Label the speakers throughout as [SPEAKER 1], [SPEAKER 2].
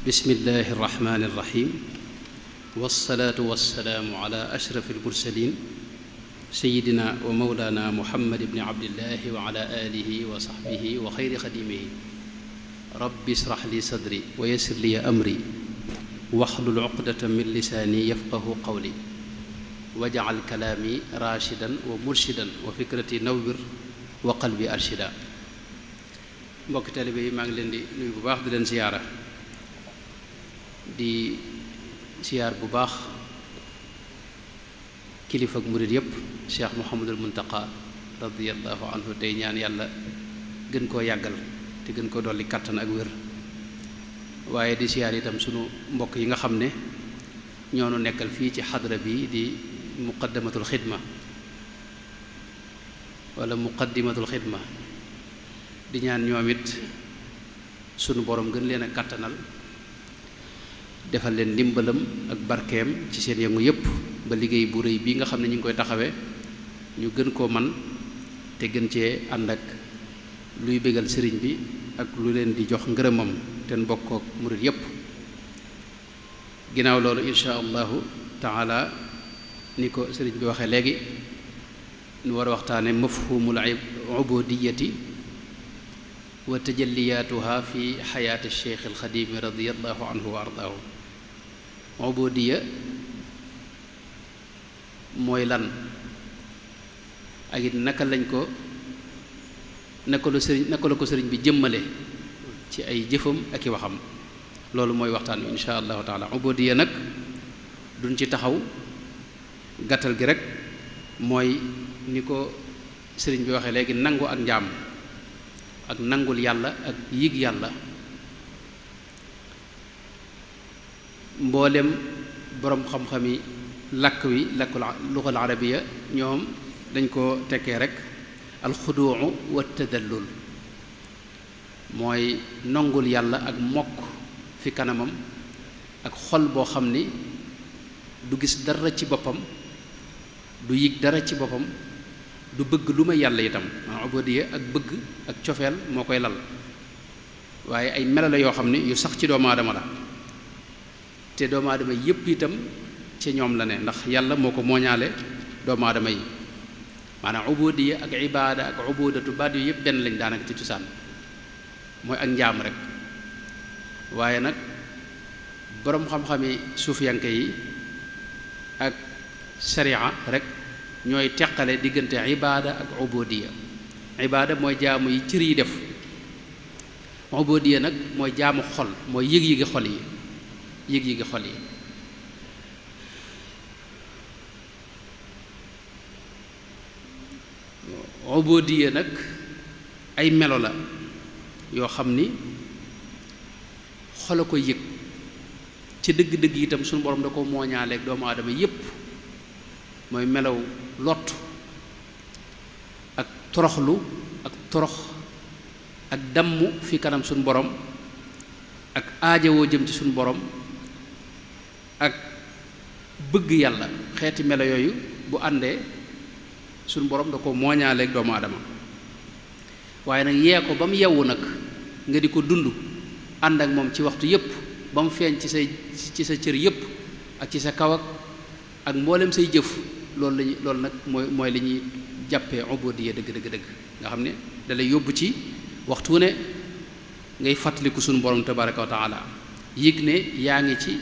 [SPEAKER 1] bismillahi irrahmani irrahim wassalaatu wassalaamu ala ashrafi almursalin sayidina wa mawlana muhammad ibni abdillahi wa ala alihi wa sahbihi wa xayri xadimihi rabbi israh li sadri wa yassir li amri waxlul uqdatan min lisaani yafqahu qawli waj'al kalaami raashidan wa murshidan wa fikrati nawwir wa qalbi arshida. mbokki taalibe yi maa ngi leen di nuyu bu baax di leen siyaara di siyaar bu baax kilifa ak murid yépp Cheikh Mouhamadul Muntaqa radiyallahu anhu tey ñaan yàlla gën koo yàggal te gën koo dolli kàttan ak wér. waaye di siyaar itam sunu mbokk yi nga xam ne ñoo nu nekkal fii ci xadra bi di muqaddamatul xidma wala muqaddimatul xidma di ñaan ñoom it sunu borom gën leen a kàttanal defal leen ndimbalam ak barkeem ci seen yëngu yépp ba liggéey bu rëy bii nga xam ne ñu ngi koy taxawee ñu gën koo man te gën cee ànd ak luy bégal sëriñ bi ak lu leen di jox ngërëmam te mbokkook murit yépp. ginnaaw loolu insha allahu taala ni ko sëriñ bi waxee léegi nu war a waxtaane mafhumul ubudiyati wa tajalliyaatuha fi xayaati cheikh alxadimi radiallahu anhu wa ardaahu. ubudiya mooy lan ak it naka la ko sëriñ bi jëmmale ci ay jëfam ak i waxam. loolu mooy waxtaan wi insha allahu taala. ubudiya nag duñ ci taxaw, gàttal gi rek mooy ni ko sëriñ bi waxee léegi nangu ak njaam ak nangul yàlla ak yëg yàlla. mboolem boroom xam-xami làkk wi lakkul luxal arabiya ñoom dañ ko tekkee rek alxuduu wa tadallul, mooy nangul yàlla ak mokk fi kanamam ak xol boo xam ni du gis dara ci boppam, du yëg dara ci boppam, du bëgg lu may yàlla itam. ubudiyya ak bëgg ak cofeel moo koy lal, waaye ay melo la yoo xam ni yu sax ci doomu aadama la te doomu aadama yépp itam ci ñoom la ne, ndax yàlla moo ko mooñaale doomu aadama yi. maanaam ubudiyya ak ibaada ak ubudatu baat yu yépp benn lañ daanaka ci cosaan, mooy ak njaam rek. waaye nag boroom xam-xami suufiyanke yi ak sharia rek ñooy teqale diggante ibaada ak ubudiyya. ibaada mooy jaamu yi cër yi def, ubudiyya nag mooy jaamu xol, mooy yëg-yëgi xol yi, yëg-yëgi xol yi. ubudiyya nag ay melo la yoo xam ni xol a koy yëg ci dëgg-dëgg itam suñu borom da ko mooñaaleeg doomu aadama yépp, mooy melaw lott ak toroxlu ak torox ak damm fi kanam suñu borom ak aajawoo jëm ci suñu borom ak bëgg yàlla. xeeti melo yooyu bu àndee suñu borom da ko mooñaaleeg doomu aadama. waaye nag yee ko ba mu yewwu nag nga di ko dund ànd ak moom ci waxtu yépp ba mu feeñ ci sa cër yépp ak ci sa kaw ak mboolem say jëf. loolu nag mooy li ñuy jàppee ubudiyya dëgg nga xam ne da lay yóbbu ci waxtu ne ngay fàttaliku sunu borom tabaraka wa taala, yëg ne yaa ngi ci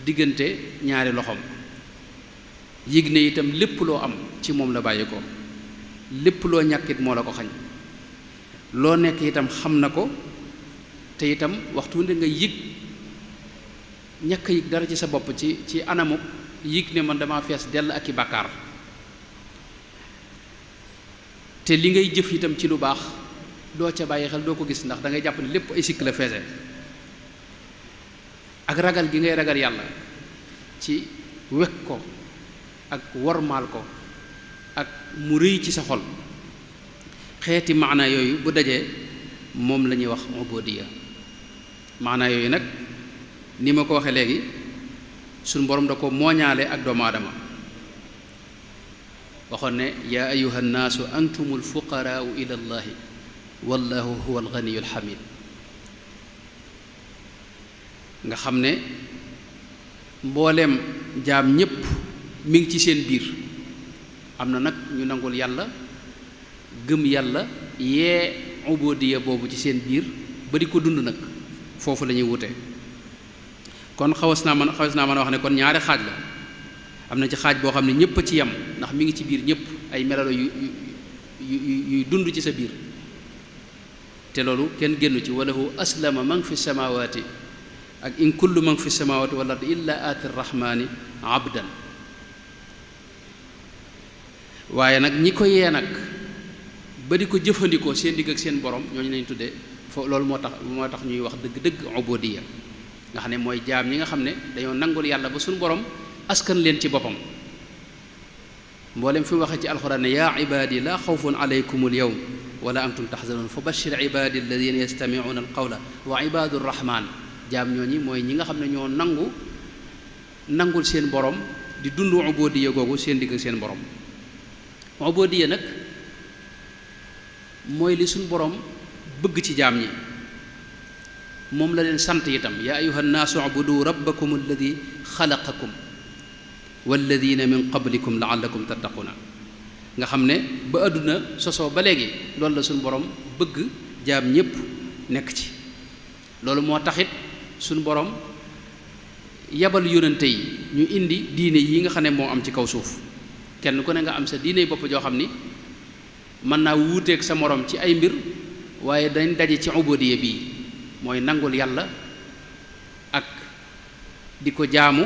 [SPEAKER 1] diggante ñaari loxoom, yëg ne itam lépp loo am ci moom la bàyyi ko, lépp loo ñàkkit moo la ko xañ, loo nekk itam xam na ko, te itam waxtu ne nga yëg ñàkk yëg dara ci sa bopp ci anamu yëg ne man dama fees dell ak i bàkkaar, te li ngay jëf itam ci lu baax doo ca bàyyi xel, doo ko gis, ndax da ngay jàpp ne lépp ay sikk la feese. ak ragal gi ngay ragal yàlla ci wekk ko ak wormaal ko ak mu rëy ci sa xol. xeeti maana yooyu bu dajee moom la ñuy wax ubudiyya. maana yooyu nag ni ma ko waxee léegi suñu borom da ko mooñaale ak doomu aadama. waxoon ne yaa ayuha nnaasu antumul fuqaraau ila llahi wallahu huwa alganiyul hamid. nga xam ne mbooleem jaam ñépp mi ngi ci seen biir. am na nag ñu nangul yàlla gëm yàlla yee ubudiya boobu ci seen biir ba di ko dund nag foofu la ñuy wute. kon xawas naa mën a wax ne kon ñaari xaaj la. am na ci xaaj boo xam ne ñëpp a ci yem ndax mi ngi ci biir ñëpp ay melalo yuy dund ci sa biir te loolu kenn génnu ci walahu aslama man fi samawati ak in kullu man fi samawati wal ardi illa aati rrahmani abdan. waaye nag ñi ko yee nag ba di ko jëfandikoo seen digg ak seen borom ñooñu lañ tuddee loolu moo tax ñuy wax dëgg-dëgg ubudiyya nga xam ne mooy jaam ñi nga xam ne dañoo nangul yàlla ba suñu borom askan leen ci boppam. mboolem fi mu waxee ci alxuraan ne yaa ibaadi laa xawfun alaykum alyawm wala antum taxzanun fa bashir ibaadi alladina yastamicuuna alqawla wa ibaadu rahmaan. jaam ñooñi mooy ñi nga xam ne ñoo nangul seen borom di dund ubudiyya googu seen digg ak seen borom. ubudiyya nag mooy li suñu borom bëgg ci jaam ñi moom la leen sant itam yaa ayuha nnaasu ubudu rabbakum alladi xalaqakum walladina min qablikum laallakum tattaquna. nga xam ne ba àdduna sosoo ba léegi loolu la suñu borom bëgg jaam ñépp nekk ci. loolu moo taxit suñu borom yabal yónnante yi ñu indi diine yi nga xam ne moo am ci kaw suuf. kenn ku ne nga am sa diine bopp joo xam ni mën naa wuuteeg sa morom ci ay mbir waaye dañ daje ci ubudiyya bii mooy nangul yàlla ak di ko jaamu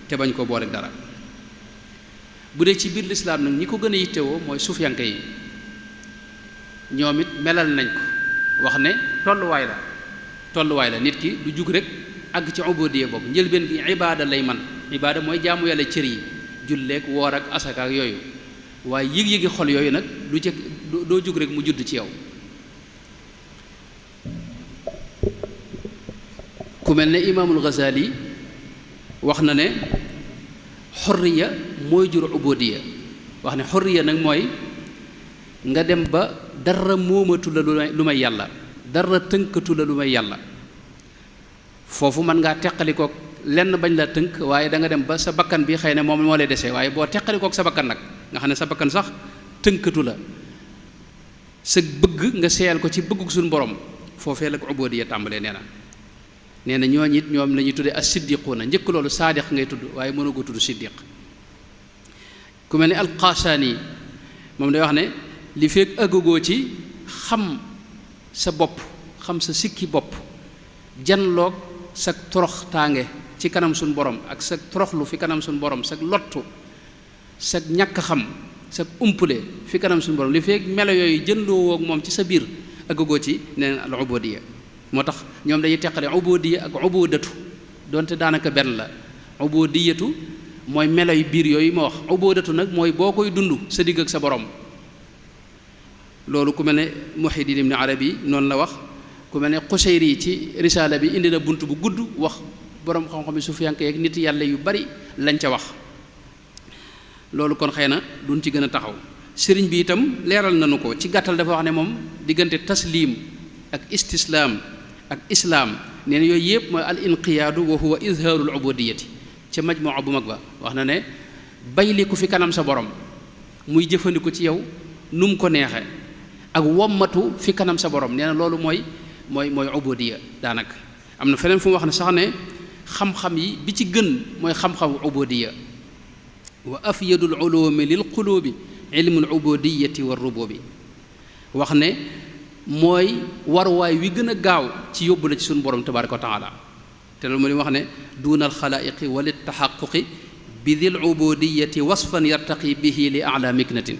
[SPEAKER 1] te bañ ko boole dara. bu dee ci biir lislaam nag ñi ko gën a yittewoo mooy sufiyanke yi ñoom it melal nañ ko wax ne tolluwaay la nit ki du jug rek àgg ci ubudiyya boobu njëlbeen gi ibaada lay man ibaada mooy jaamu yàlla cër yi julleek woor ak asaka ak yooyu waaye yëg-yëgi xol yooyu nag doo jug rek mu judd ci yow. ku mel ne imaamul Ghazali wax na ne xorriya mooy jur ubudiyya wax ne xorriya nag mooy nga dem ba dara moomatu la lu may yàlla dara tënkatu la lu may yàlla. foofu mën ngaa teqalikook lenn bañ la tënk waaye da nga dem ba sa bakkan bi xëy na moom moo lay desee waaye boo teqalikook sa bakkan nag nga xam ne sa bakkan sax tënkatu la sa bëgg nga seeyal ko ci bëgguk suñu borom foofee la ko ubudiyya tàmbalee nee na ñooñu it ñoom la ñuy tuddee as-siddiquuna njëkk loolu saadiq ngay tudd waaye mënoo ko tudd siddiq. ku mel ne alqasaani moom day wax ne li fekk àggugoo ci xam sa bopp xam sa sikki bopp janloog sa torox tànge ci kanam suñu borom ak sa toroxlu fi kanam suñu borom sa lottu sa ñàkk xam sa umpule fi kanam suñu borom li fekk melo yooyu jëndoo woog moom ci sa biir àggugoo ci nee na al ubudiyya. moo tax ñoom dañuy teqale ubudiyya ak ubudatu donte daanaka benn la. ubudiyatu mooy melo yu biir yooyu ma wax ubudatu nag mooy boo koy dund sa digg ak sa borom. loolu ku mel ne Muhyiddin Ibn Arabi noonu la wax. ku mel ne Qushayri ci risaala bi indi na bunt bu gudd wax borom xam-xam yi sufiyanke ak nit yàlla yu bari lañ ca wax. loolu kon xëy na duñ ci gën a taxaw. sëriñ bi itam leeral nañu ko ci gàttal dafa wax ne moom diggante taslim ak istislaam ak islaam nee na yooyu yëpp mooy al inqiyaadu wa huwa izhaarul ubudiyyati ca majmuu bu mag ba wax na ne bayliku fi kanam sa borom muy jëfandiku ci yow nu mu ko neexe ak wommatu fi kanam sa borom nee na loolu mooy ubudiyya daanaka. am na feneen fu mu wax ne sax ne xam-xam yi bi ci gën mooy xam-xamu ubudiyya wa afyadul ulumi lil qulubi ilmul ubudiyyati war rububi wax ne mooy warwaay wi gën a gaaw ci yóbbu la ci suñu borom tabaraka wa taala te loolu mooy wax ne duunal xalaa'iqi walit taxaquqi bi dil ubudiyyati wasfan yartaqi bihi li ala miknatin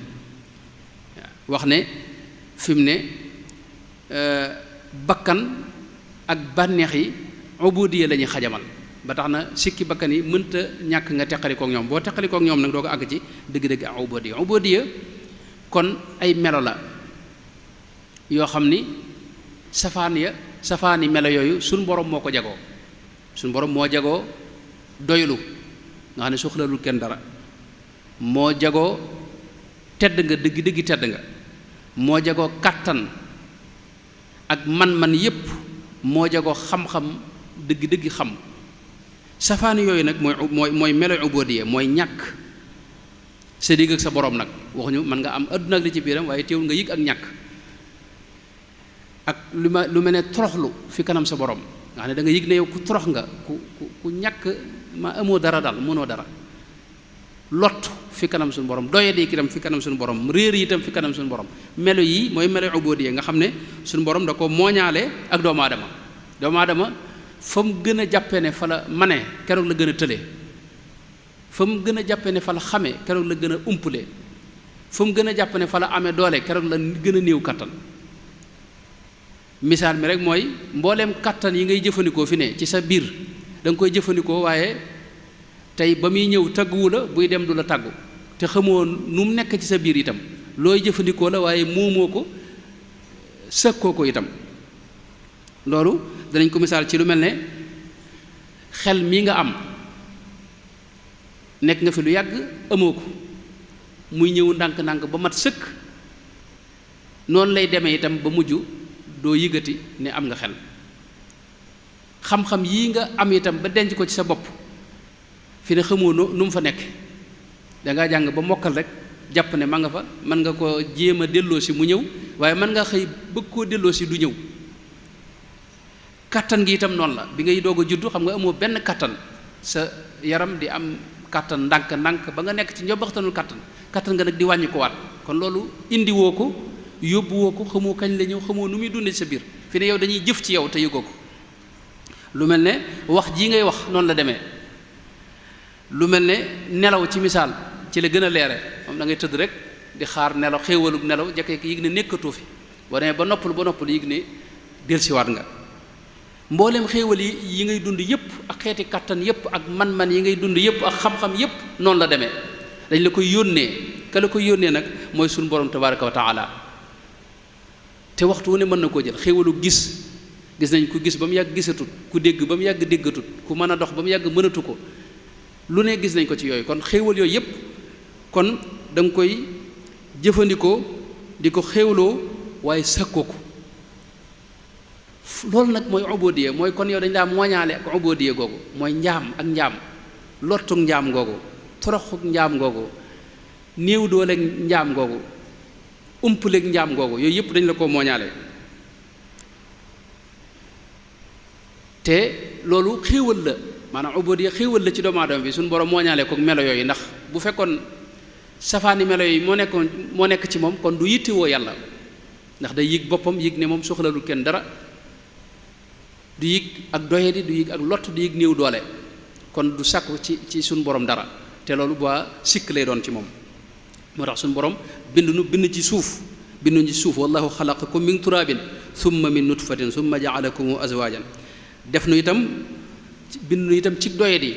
[SPEAKER 1] wax ne fi mu ne bakkan ak bànneex yi ubudiyya la ñuy xajamal ba tax na sikki bakkan yi mënta ñàkk nga teqalikook ñoom boo teqalikook ñoom nag doo ko àgg ci dëgg-dëgg ak ubudiyya kon ay melo la yoo xam ni safaani melo yooyu suñ borom moo ko jagoo suñ borom moo jagoo doylu nga xam ne soxlalul kenn dara moo jagoo tedd nga dëgg tedd nga moo jagoo kàttan ak man-man yépp moo jagoo xam-xam dëgg-dëgg xam. safaani yooyu nag mooy melo ubudiyya mooy ñàkk sa digg ak sa borom nag waxuñu mën nga am adduna ak li ci biiram waaye teewul nga yëg ak ñàkk ak lu mel ne toroxlu fi kanam sa borom nga xam ne da nga yëg ne yow ku torox nga ku ñàkk ma amoo dara daal mënoo dara lot fi kanam suñu borom doyadi itam fi kanam suñu borom réer yi itam fi kanam suñu borom melo yi mooy melo ubudiyya nga xam ne suñu borom da ko mooñaale ak doomu aadama fa mu gën a jàppe ne fa la mane keroog la gën a tële fa mu gën a jàppe ne fa la xame keroog la gën a umpule fa mu gën a jàpp ne fa la amee doole keroog la gën a néew kattan misaal mi rek mooy mbooleem kattan yi ngay jëfandikoo fi ne ci sa biir da nga koy jëfandikoo waaye tey ba muy ñëw tagguwu la buy dem du la tàggu te xamoo nu mu nekk ci sa biir itam looy jëfandikoo la waaye moomoo ko sëkkoo ko itam loolu danañ ko misaal ci lu mel ne xel mii nga am nekk nga fi lu yàgg amoo ko muy ñëw ndànk-ndànk ba mat sëkk noonu lay demee itam ba mujj doo yëgati ne am nga xel xam-xam yii nga am itam ba denc ko ci sa bopp fi ne xamoo nu mu fa nekk dangaa jàng ba mokkal rek jàpp ne ma nga fa mën nga ko jéem a delloo si mu ñëw waaye mën nga xëy bëgg koo delloo si du ñëw kattan gi itam noonu la bi ngay doog a juddu xam nga amoo benn kattan sa yaram di am kattan ndànk ba nga nekk ci njobbaxtanul kattan nga nag di wàññi ko waat kon loolu indi woo ko yóbbu woo ko xamoo kañ la ñëw xamoo nu muy dundee sa biir fi ne yow dañuy jëf ci yow te yëgoo ko lu mel ne wax jii ngay wax noonu la demee lu mel ne nelaw ci misaal ci la gën a leere moom da ngay tëdd rek di xaar nelaw xéewalug nelaw jekke yëg ne nekkatoo fi boo demee ba noppalu yëg ne dellusiwaat nga mboolem xéewal yi ngay dund yépp ak xeeti kattan yépp ak man-man yi ngay dund yépp ak xam-xam yépp noonu la demee dañ la koy yónnee ka la koy yónnee nag mooy suñu borom tabaraka wa taala te waxtu wu ne mën na koo jël xéewalu gis nañ ku gis ba mu yàgg gisatut ku dégg ba mu yàgg déggatut ku mën a dox ba mu yàgg mënatu ko lu ne gis nañ ko ci yooyu kon xéewal yooyu yépp kon da nga koy jëfandikoo di ko xéewloo waaye sàkkoo ko loolu nag mooy ubudiyya mooy kon yow dañ daa mooñaale ak ubudiyya googu mooy njaam ak njaam lottug njaam googu toroxug njaam googu néew dooleeg njaam googu umpaleeg njaam googu yooyu yëpp dañ la ko mooñaale te loolu xéewal la maanaam ubudiyya xéewal la ci doomu aadama bi suñu borom mooñaale ko melo yooyu ndax bu fekkoon safaani melo yi moo nekk ci moom kon du yittewoo yàlla ndax day yëg boppam yëg ne moom soxlalul kenn dara du yëg ak doyadi du yëg ak lott du yëg néew doole kon du sàkku ci suñu borom dara te loolu bu sikk lay doon ci moom moo tax suñu borom bind ci suuf wallahu xalaqakum min turabin thumma min nutfatin thumma jaalakum azwajan def nu itam bind nu itam ci doyadi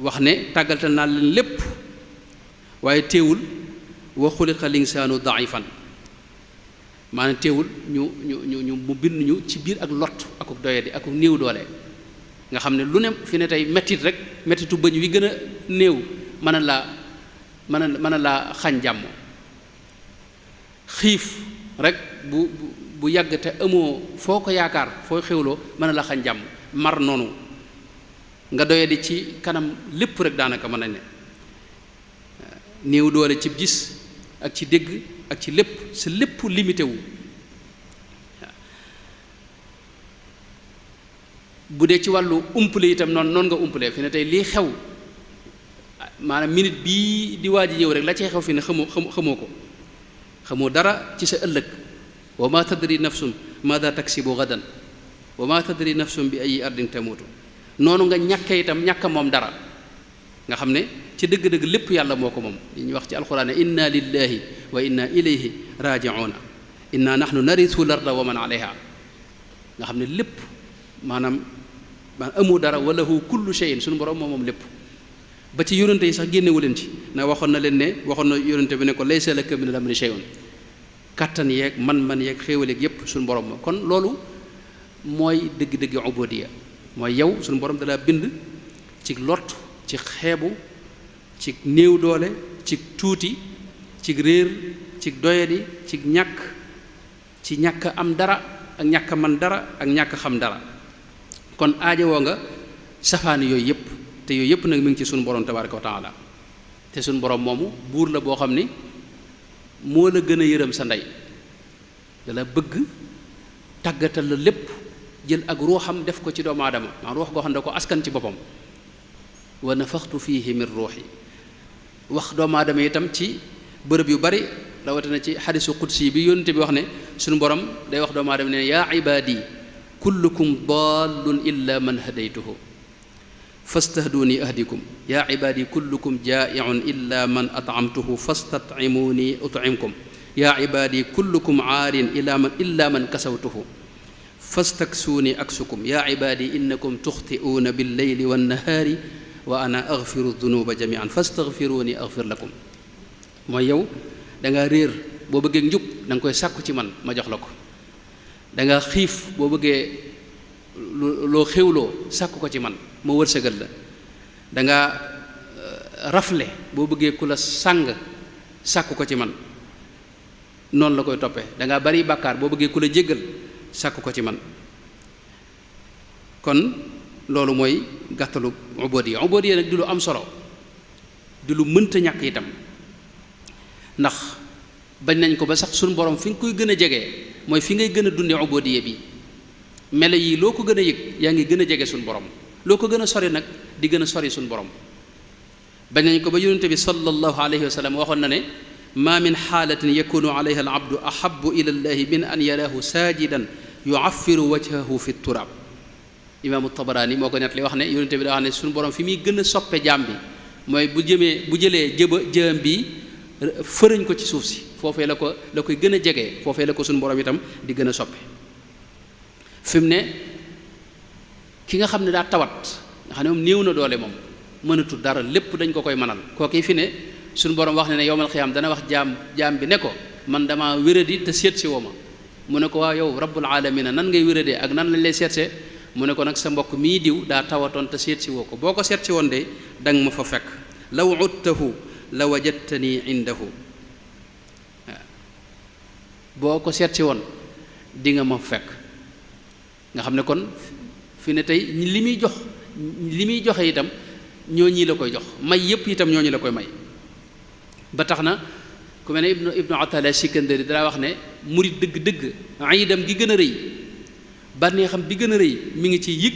[SPEAKER 1] wax ne tàggatal naa leen lépp waaye teewul wa xuliqa linsaanu daifan maanaam teewul ñu mu bind ñu ci biir ak lot ak doyadi ak néew doole nga xam ne lu ne fi ne tey mettit rek mettitu bëñ wi gën a néew mën a laa xañ jàmm xiif rek bu yàgg te amoo foo ko yaakaar foo xewloo mën a la xañ jàmm mar noonu nga doyadi ci kanam lépp rek daanaka mën nañ ne néew doole ci gis ak ci dégg ak ci lépp sa lépp limité wu bu dee ci wàllu umpale itam noonu nga umpalee fi ne tey lii xew maanaam minute bii di waaj ñëw rek la cay xew fi ne xamoo ko xamoo dara ci sa ëllëg wa ma tadri nafsun maada taksibu gadan wa ma tadri nafsun bi ay ardin tamutu noonu nga ñàkke itam ñàkk moom dara nga xam ne ci dëgg-dëgg lépp yàlla moo ko moom li ñuy wax ci alxuraan ne inna lillahi wa inna ilayhi raji'una inna nahnu narithu larda wa man alayha nga xam ne lépp maanaam amu dara wa lahu kullu shay'in suñu borom moom lépp ba ci yonente yi sax génnewu leen ci na waxoon na yonente bi ne ko laysa laka min al-amri shay'un kattan yeeg man yeeg xéewal yeeg yépp suñu borom ma kon loolu mooy dëgg-dëgg ubudiyya mooy yow suñu borom dalaa bind ci lott ci xeebu ci néew doole ci tuuti ci réer ci doyadi ci ñàkk am dara ak ñàkk man dara ak ñàkk xam dara kon aajowoo nga safaani yooyu yëpp te yooyu yëpp nag mi ngi ci sunu borom tabaraka wa taala te sunu borom moomu buur la boo xam ni moo la gën a yërëm sa ndey dala bëgg tàggatal la lépp jël ak ruuxam def ko ci doomu aadama maa ruux goo xam ne da ko askan ci boppam wa nafaxtu fiihi min ruuxi wax doomu aadama itam ci bërëb yu bari rawatina ci xadisu qudsi bi yónnte bi wax ne suñu borom day wax doomu aadama ne yaa ibaadi kullukum dallun illa man hadaytuhu fastahduni ahdikum yaa ibaadi kullukum jaa'iun illa man at'amtuhu fastat'imuni ut'imkum yaa ibaadi kullukum aarin illa man kasawtuhu fastaksuuni aksukum yaa ibaadi innakum tuxti'uuna billeyli wannahaari wa ana aghfiru dunuba jamian fastaghfiruni aghfir lakum mooy yow da nga réer boo bëggee njub da nga koy sàkku ci man ma jox la ko da nga xiif boo bëggee loo xewloo sàkku ko ci man ma wërsëgal la da nga rafle boo bëggee ku la sàng sàkku ko ci man noonu la koy toppee da nga bari bàkkaar boo bëggee ku la jéggal sàkku ko ci man kon loolu mooy gàttalu ubudiyya nag di lu am solo di lu mënta ñàkk itam ndax bañ nañ ko ba sax suñu borom fi nga koy gën a jege mooy fi ngay gën a dundee ubudiyya bi melo yi loo ko gën a yëg yaa ngi gën a jege suñu borom loo ko gën a sori nag di gën a sori suñu borom bañ nañ ko ba yonente bi sallallahu alayhi wa sallam waxoon na ne ma min xaalatin yakunu alayha al abdu ahabu ila llahi min an yaraahu saajidan yuaffiru wajhahu fi turab imaamu Tabaraani moo ko net li wax ne yonente bi daa wax ne suñu borom fi muy gën a soppe jaam bi mooy bu jëlee jëm bi fërëñ ko ci suuf si foofee la koy gën a jege foofee la ko suñu borom itam di gën a soppe fi mu ne ki nga xam ne daa tawat nga xam ne moom néew na doole moom mënatul dara lépp dañ ko koy mënal kooki fi ne suñu borom wax ne ne yowmal xiyaam dana wax jaam bi ne ko man dama wéradi te seet si woo ma mu ne ko waaw yow rabbul alamina nan ngay wéradee ak nan lañ lay seetsee mu ne ko nag sa mbokk mii diw daa tawatoon te seet si woo ko boo ko seet si woon de danga ma fa fekk law udtahu la wajadtani indahu waaw boo ko seet si woon di nga ma fekk nga xam ne kon fi ne tey li muy joxe itam ñooñi la koy jox may yépp itam ñooñu la koy may ba tax na ku mel ne ibnu Atala Sikandari daa wax ne murit dëgg-dëgg ayidam gi gën a rëy bànneexam bi gën a rëy mi ngi ci yëg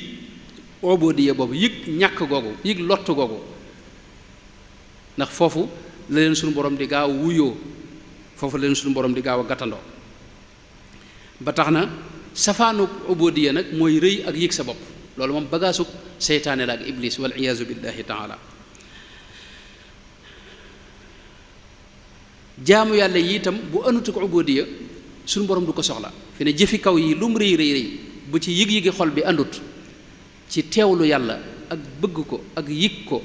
[SPEAKER 1] ubudiyya boobu yëg ñàkk googu yëg lott googu ndax foofu la leen suñu borom di gaaw wuyoo foofu la leen suñu borom di gaaw a gàttandoo ba tax na safaanu ubudiyya nag mooy rëy ak yëg sa bopp loolu moom bagaasug seytaane la ak iblis wal iyaazu billahi taala jaamu yàlla yi itam bu anutuk ubudiyya suñu borom du ko soxla fi ne jëfi kaw yi lu mu rëy rëy rëy bu ci yëg-yëgi xol bi àndut ci teewlu yàlla ak bëgg ko ak yëg ko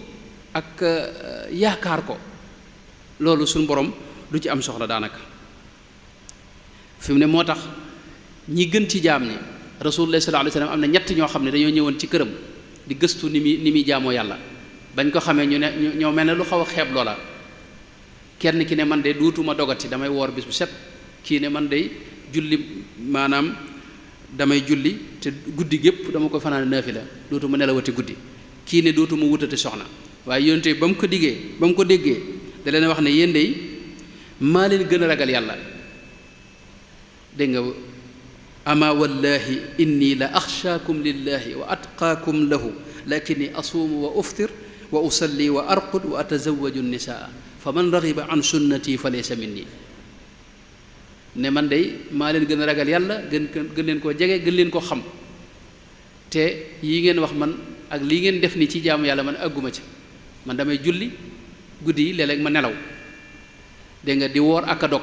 [SPEAKER 1] ak yaakaar ko loolu suñu borom du ci am soxla daanaka fi mu ne moo tax ñi gën ci jaam ñi rasulullah sallallahu alayhi wasallam am na ñett ñoo xam ne dañoo ñëwoon ci këram di gëstu ni muy jaamoo yàlla bañ ko xamee ñu ne ñoo mel ne lu xaw a xeeb loola kenn ki ne man de duutuma dogati damay woor bis bu set kii ne man de julli maanaam damay julli te guddi gépp dama ko fanaan naafila dootuma nelawati guddi kii ne dootuma wutati soxna waaye yonte ba mu ko déggee da leen wax ne yéen de maa leen gën a ragal yàlla dégg nga ama wallahi inni la axshaakum lillahi wa atqaakum lahu lakini asuumu wa uftir wa usalli wa arqud wa atazawaju nisaa fa man raxiba an sunnati fa laysa minni ne man de maa leen gën a ragal yàlla gën leen koo jege gën leen koo xam te yi ngeen wax man ak lii ngeen def ni ci jaamu yàlla man àgguma ci man damay julli guddi yi léeg-léeg ma nelaw dégg nga di woor ak a dog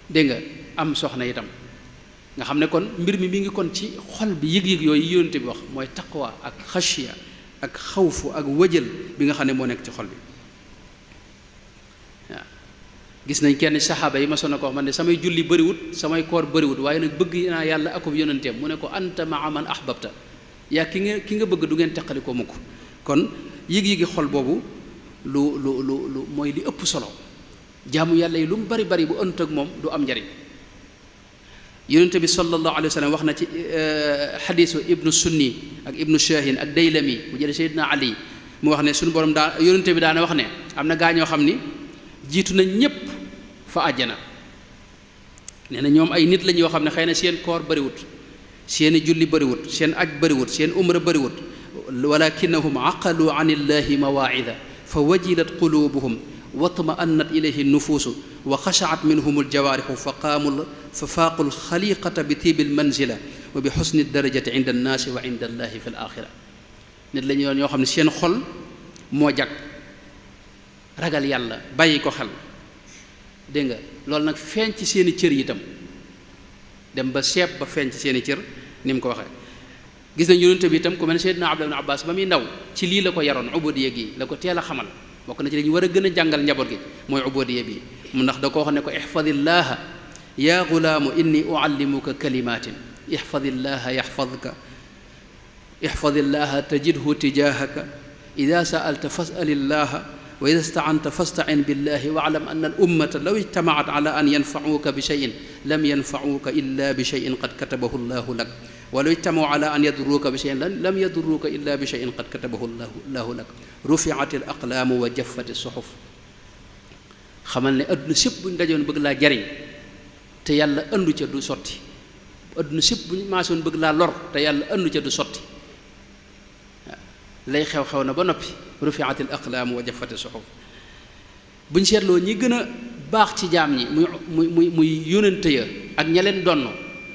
[SPEAKER 1] dégg nga am soxna itam nga xam ne kon mbir mi ngi kon ci xol bi yëg-yëg yooyu yonent bi wax mooy taqwa ak xashiya ak xawfu ak wëjël bi nga xam ne moo nekk ci xol bi waaw gis nañ kenn saxaaba yi ma sonn ko wax man ne samay julli bëriwut samay koor bëriwut waaye nag bëgg naa yàlla akub yonenteem mu ne ko anta maa man ahbabta yaa ki nga bëgg du ngeen teqali ko mukk kon yëg-yëgi xol boobu lu mooy li ëpp solo jaamu yàlla yi lu mu bari bu ënt ak moom du am njariñ yonente bi sallallahu alayhi wa sallam wax na ci xadiisu ibnu sunni ak ibnu shahin ak daylami mu jële seydina ali mu wax ne suñu borom daa yonente bi daana wax ne am na gaa ñoo xam ni jiitu nañ ñépp fa àjjana nee na ñoom ay nit lañ yoo xam ne xëy na seen koor bariwut seeni julli bariwut seen aj bariwut seen umra bariwut walakinahum aqalu an illahi mawaida fa wajilat qulubuhum watma'annat ilayhi nufuusu wa xashaat minhum aljawaarixu fa faaqu alxaliqata bi tiibi almanzila wa bi xusni darajati inda annaasi wa inda allahi fi alaxira nit la ñu ñoo xam ne seen xol moo jag ragal yàlla bàyyi ko xel dégg nga loolu nag feeñ ci seeni cër yi itam dem ba seeb ba feeñ ci seeni cër ni mu ko waxee gis nañ yonente bi itam ku mel ne Seydina Abdullah ibn Abbas ba muy ndaw ci lii la ko yaroon ubudiyya gi la ko teel a xamal bokk na ci dañu war a gën a jàngal njaboot gi mooy ubudiyya bi mu ndax da ko wax ne ko ihfadillaha ya gulaamu inni uallimuka kalimatin ihfadillaha yaxfadka ihfadillaha tajidhu tijahaka ida saalta fasalillaha wa ida staanta fastain billahi waalam anna al ummata law ijtamaat ala an yanfauka bi cheyin lam yanfauka illa bi cheyin qad katabahu llahu lak walaw ijtamau ala an yadurruuka bi cheyin lam yadurruuka illa bi cheyin qad katabahu llahu lak rufiat al aqlaamu wa jaffat suxuf xamal ne adduna sépp buñ dajoon bëgg laa jariñ te yàlla andu ca du sotti adduna sépp buñ maasoon bëgg laa lor te yàlla andu ca du sotti lay xew-xew na ba noppi rufiat al aqlaamu wa jaffat suxuf buñ seetloo ñi gën a baax ci jaam ñi muy yónente ya ak ña leen donn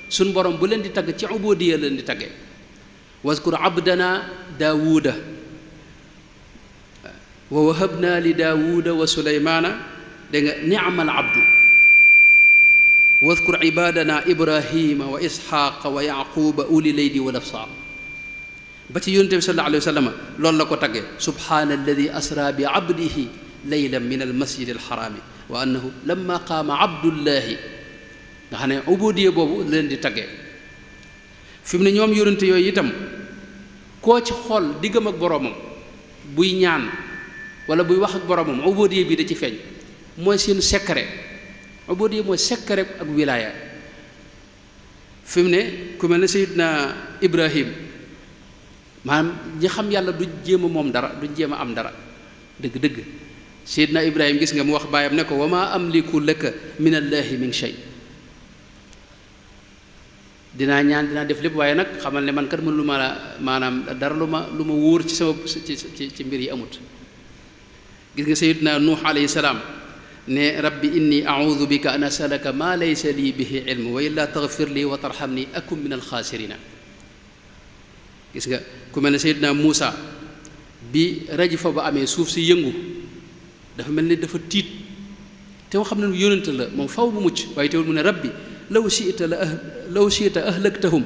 [SPEAKER 1] suñ borom bu leen di tagg ci ubudiyya leen di tagge waskur abdana daawuda wa wahabna li daawuda wa suleymaana da nga ni'mal abdu waskur ibadana ibrahima wa isxaaqa wa yaquba uli leydi wal absaar ba ci yonente bi sallallahu alayhi wa sallam loolu la ko tagge subhaana alladi asra bi abdihi laylan min almasjid alxaraami wa annahu lamma qaama abdullahi nga xam ne ubudiyya boobu leen di taggee fi mu ne ñoom yonente yooyu itam koo ci xool diggam ak boroomam buy ñaan wala buy wax ak boroomam ubudiyya bi da ci feeñ mooy seen secret ubudiyya mooy secret ak wilaaya fi mu ne ku mel ne Seydina Ibrahim maanaam ñi xam yàlla du jéem a moom dara du jéem a am dara dëgg-dëgg Seydina Ibrahim gis nga mu wax baayam ne ko wa maa amliku laka min allahi min shay dinaa ñaan dinaa def lépp waaye nag xamal ne man kat mënu lu ma la maanaam dara lu ma wóor ci sama ci mbir yi amut gis nga Seydina Nuux alayhi salaam ne rabbi inni audu bika an asalaka ma laysa lii bihi ilm wa illa taghfir li wa tarhamni akun min alxaasirina gis nga ku mel ne Seydina Muusa bi rajifa ba amee suuf si yëngu dafa mel ni dafa tiit te xam ne yónent la moom faw bu mucc waaye teewul mu ne rabbi law shi'ta ahlaktahum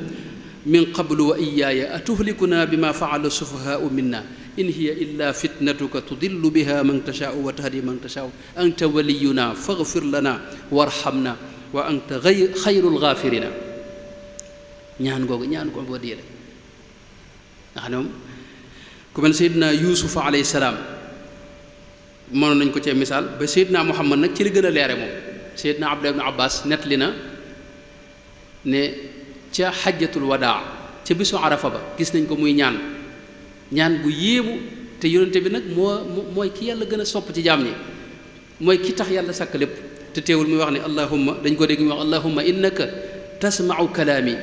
[SPEAKER 1] min qablu wa iyaaya atuhlikuna bima faala sufahaau minna in hiya illa fitnatuka tudillu biha man tashaau wa tahdi man tashaau anta waliyuna faghfir lana warhamna wa anta xayrul gaafirina ñaan googu ñaan ko boo diire nga xam ne moom ku mel Seydina Yuusuf alayhi salaam mënoon nañ ko cee misaal ba Seydina Muhammad nag ci li gën a leere moom Seydina Abdullah ibn Abbas nettali na ne ca xajjatul wadaa ca bisu arafa ba gis nañ ko muy ñaan bu yéemu te yonente bi nag mooy ki yàlla gën a sopp ci jaam ñi mooy ki tax yàlla sàkk lépp te teewul muy wax ne allahumma dañ ko dégg muy wax allahumma innaka tasma'u kalaami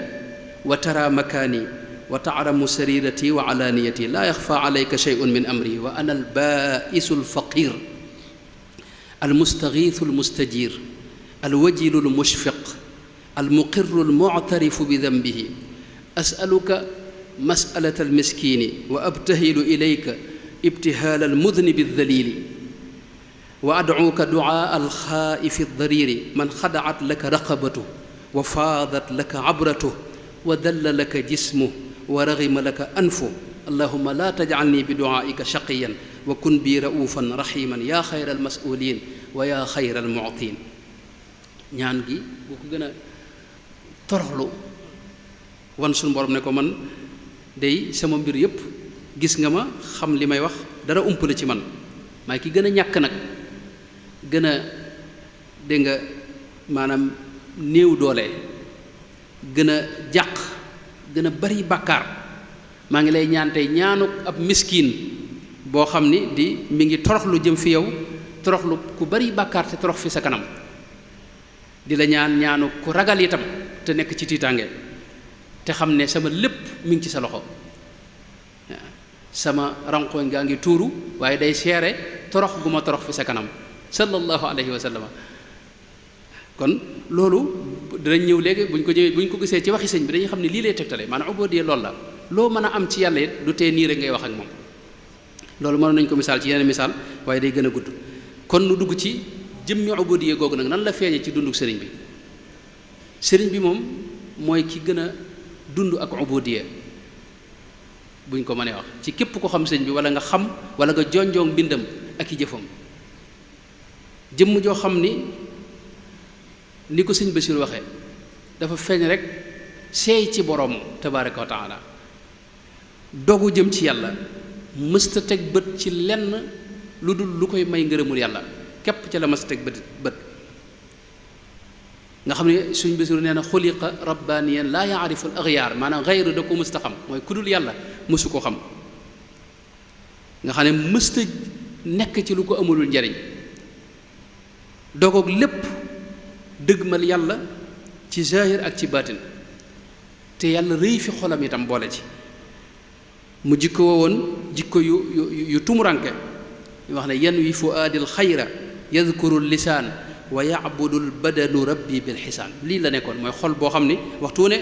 [SPEAKER 1] wa tara makaani wa taalamu sarirati wa alaaniyati laa yaxfa alayka shay'un min amri wa ana albaa'isu alfaqir almustagiisu almustajir alwajilu almushfiq almuqirru almuctarifu bi danbihi asaluka masalata almiskini wa abtahilu ilayka ibtihaala almudnibi aldalili wa adcuuka ducaa alxaa'ifi aldariri man xadacat laka raqabatu wa faadat laka cabratu wa dalla laka jismu wa raghima laka anfu allahumma la tajcalni bi ducaaika shaqiyan wa kun bi ra'uufan raximan yaa xayra almasuulin wa yaa xayra almuctiin ñaan gi boo ko gën a toroxlu wan suñu borom ne ko man day sama mbir yépp gis nga ma xam li may wax dara umpale ci man maay ki gën a ñàkk nag gën a dégg nga maanaam néew doole gën a jàq gën a bari bàkkaar maa ngi lay ñaan tey ñaanu ab miskin boo xam ni mi ngi toroxlu jëm fi yow toroxlu ku bari bàkkaar te torox fi sa kanam di la ñaanu ku ragal itam te nekk ci tiitaange te xam ne sama lépp mi ngi ci sa loxo sama ranqooñ gaa ngi tuuru waaye day seere torox gu ma torox fi sa kanam sallallahu alayhi wa sallam kon loolu dinañ ñëw léegi buñ ko gisee ci waxi sëñ bi dañuy xam ne lii lay tegtale maanaam ubudiyya loolu la loo mën a am ci yàlla it du tee nii rek ngay wax ak moom loolu mënoon nañ ko misaal ci yeneen misaal waaye day gën a gudd kon nu dugg ci jëmmi ubudiyya googu nag nan la feeñe ci dunduk sëriñ bi sëriñ bi moom mooy ki gën a dund ak ubudiyya buñ ko mënee wax ci képp ko xam sëñ bi wala nga xam wala nga jonjoog mbindam ak i jëfam jëmm joo xam ni ko sëñ Basiir waxee dafa feeñ rek seey ci boroom tabaaraka wa taala dogu jëm ci yàlla mësta teg bët ci lenn lu dul lu koy may ngërëmul yàlla képp ca la mësta teg bët nga xam ne suñ Basiir nee na xuliqa rabbaaniyan laa yaarifu al axyaar maanaam xayru da ko mësta xam mooy ku dul yàlla mësu ko xam nga xam ne mësta nekk ci lu ko amulul njariñ dogoog lépp dëgmal yàlla ci zahir ak ci baatin te yàlla rëy fi xolam itam boole ci mu jikko woon jikko yu tumuranke ñu wax ne yan wi fuaadil xayra yadkuru lisaan wa yabudul badanu rabbi bil xisaan lii la nekkoon mooy xol boo xam ni waxtu ne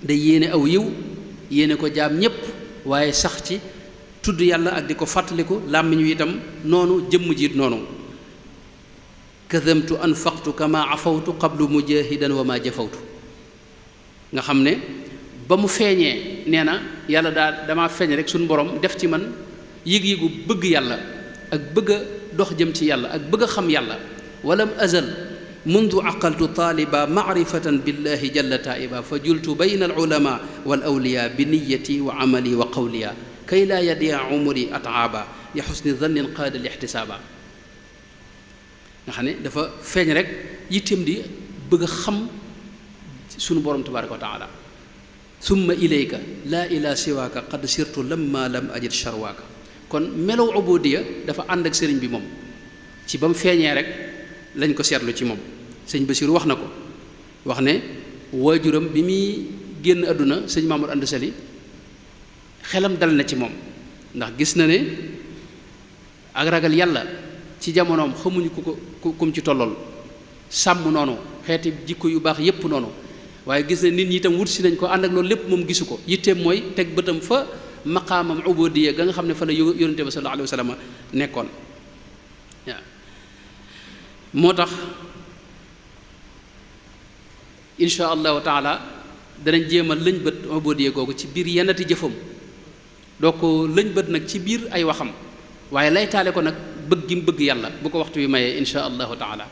[SPEAKER 1] day yéene aw yiw yéene ko jaam ñépp waaye sax ci tudd yàlla ak di ko fàttaliku làmmiñ wi itam noonu jëmm jiit noonu kadamtu anfaqtu kama afawtu qablu mujahidan wa ma jafawtu nga xam ne ba mu feeñee nee na yàlla dama feeñ rek suñu borom def ci man yëg-yëgu bëgg yàlla ak bëgg a dox jëm ci yàlla ak bëgg a xam yàlla walam azal mundu aqaltu taaliba maarifatan billahi jalla taiba fa jultu bayna al ulama wal awliya bi niyati wa amali wa qawliya kay laa yadia umri ataaba li xusni zannin qaada li ixtisaaba nga xam ne dafa feeñ rek yittem di bëgg a xam sunu borom tabaraka wa taala summa ilayka laa ila siwaaka qad sirtu lamma lam ajid sharwaaka kon melow ubudiya dafa ànd ak sëriñ bi moom ci ba mu feeñee rek lañ ko seetlu ci moom sëñ Basiru wax na ko wax ne waajuram bi muy génn àdduna sëñ Mamadou Anta Sali xelam dal na ci moom ndax gis na ne ak ragal yàlla ci jamonoom xamuñu ku kum ci tollool sàmm noonu xeeti jikko yu baax yépp noonu waaye gis na nit ñi itam wut si nañ ko ànd ak loolu lépp moom gisu ko yitteem mooy teg bëtam fa maqaamam ubudiyya ga nga xam ne fa la yonente ba sallallahu alayhi wa sallam nekkoon waaw moo tax insha allahu taala danañ jéem a lëñ bët ubudiyya googu ci biir yenati jëfam doo ko lëñ bët nag ci biir ay waxam waaye lay taale ko nag bëgg gi mu bëgg yàlla bu ko waxtu wi mayee insha allahu taala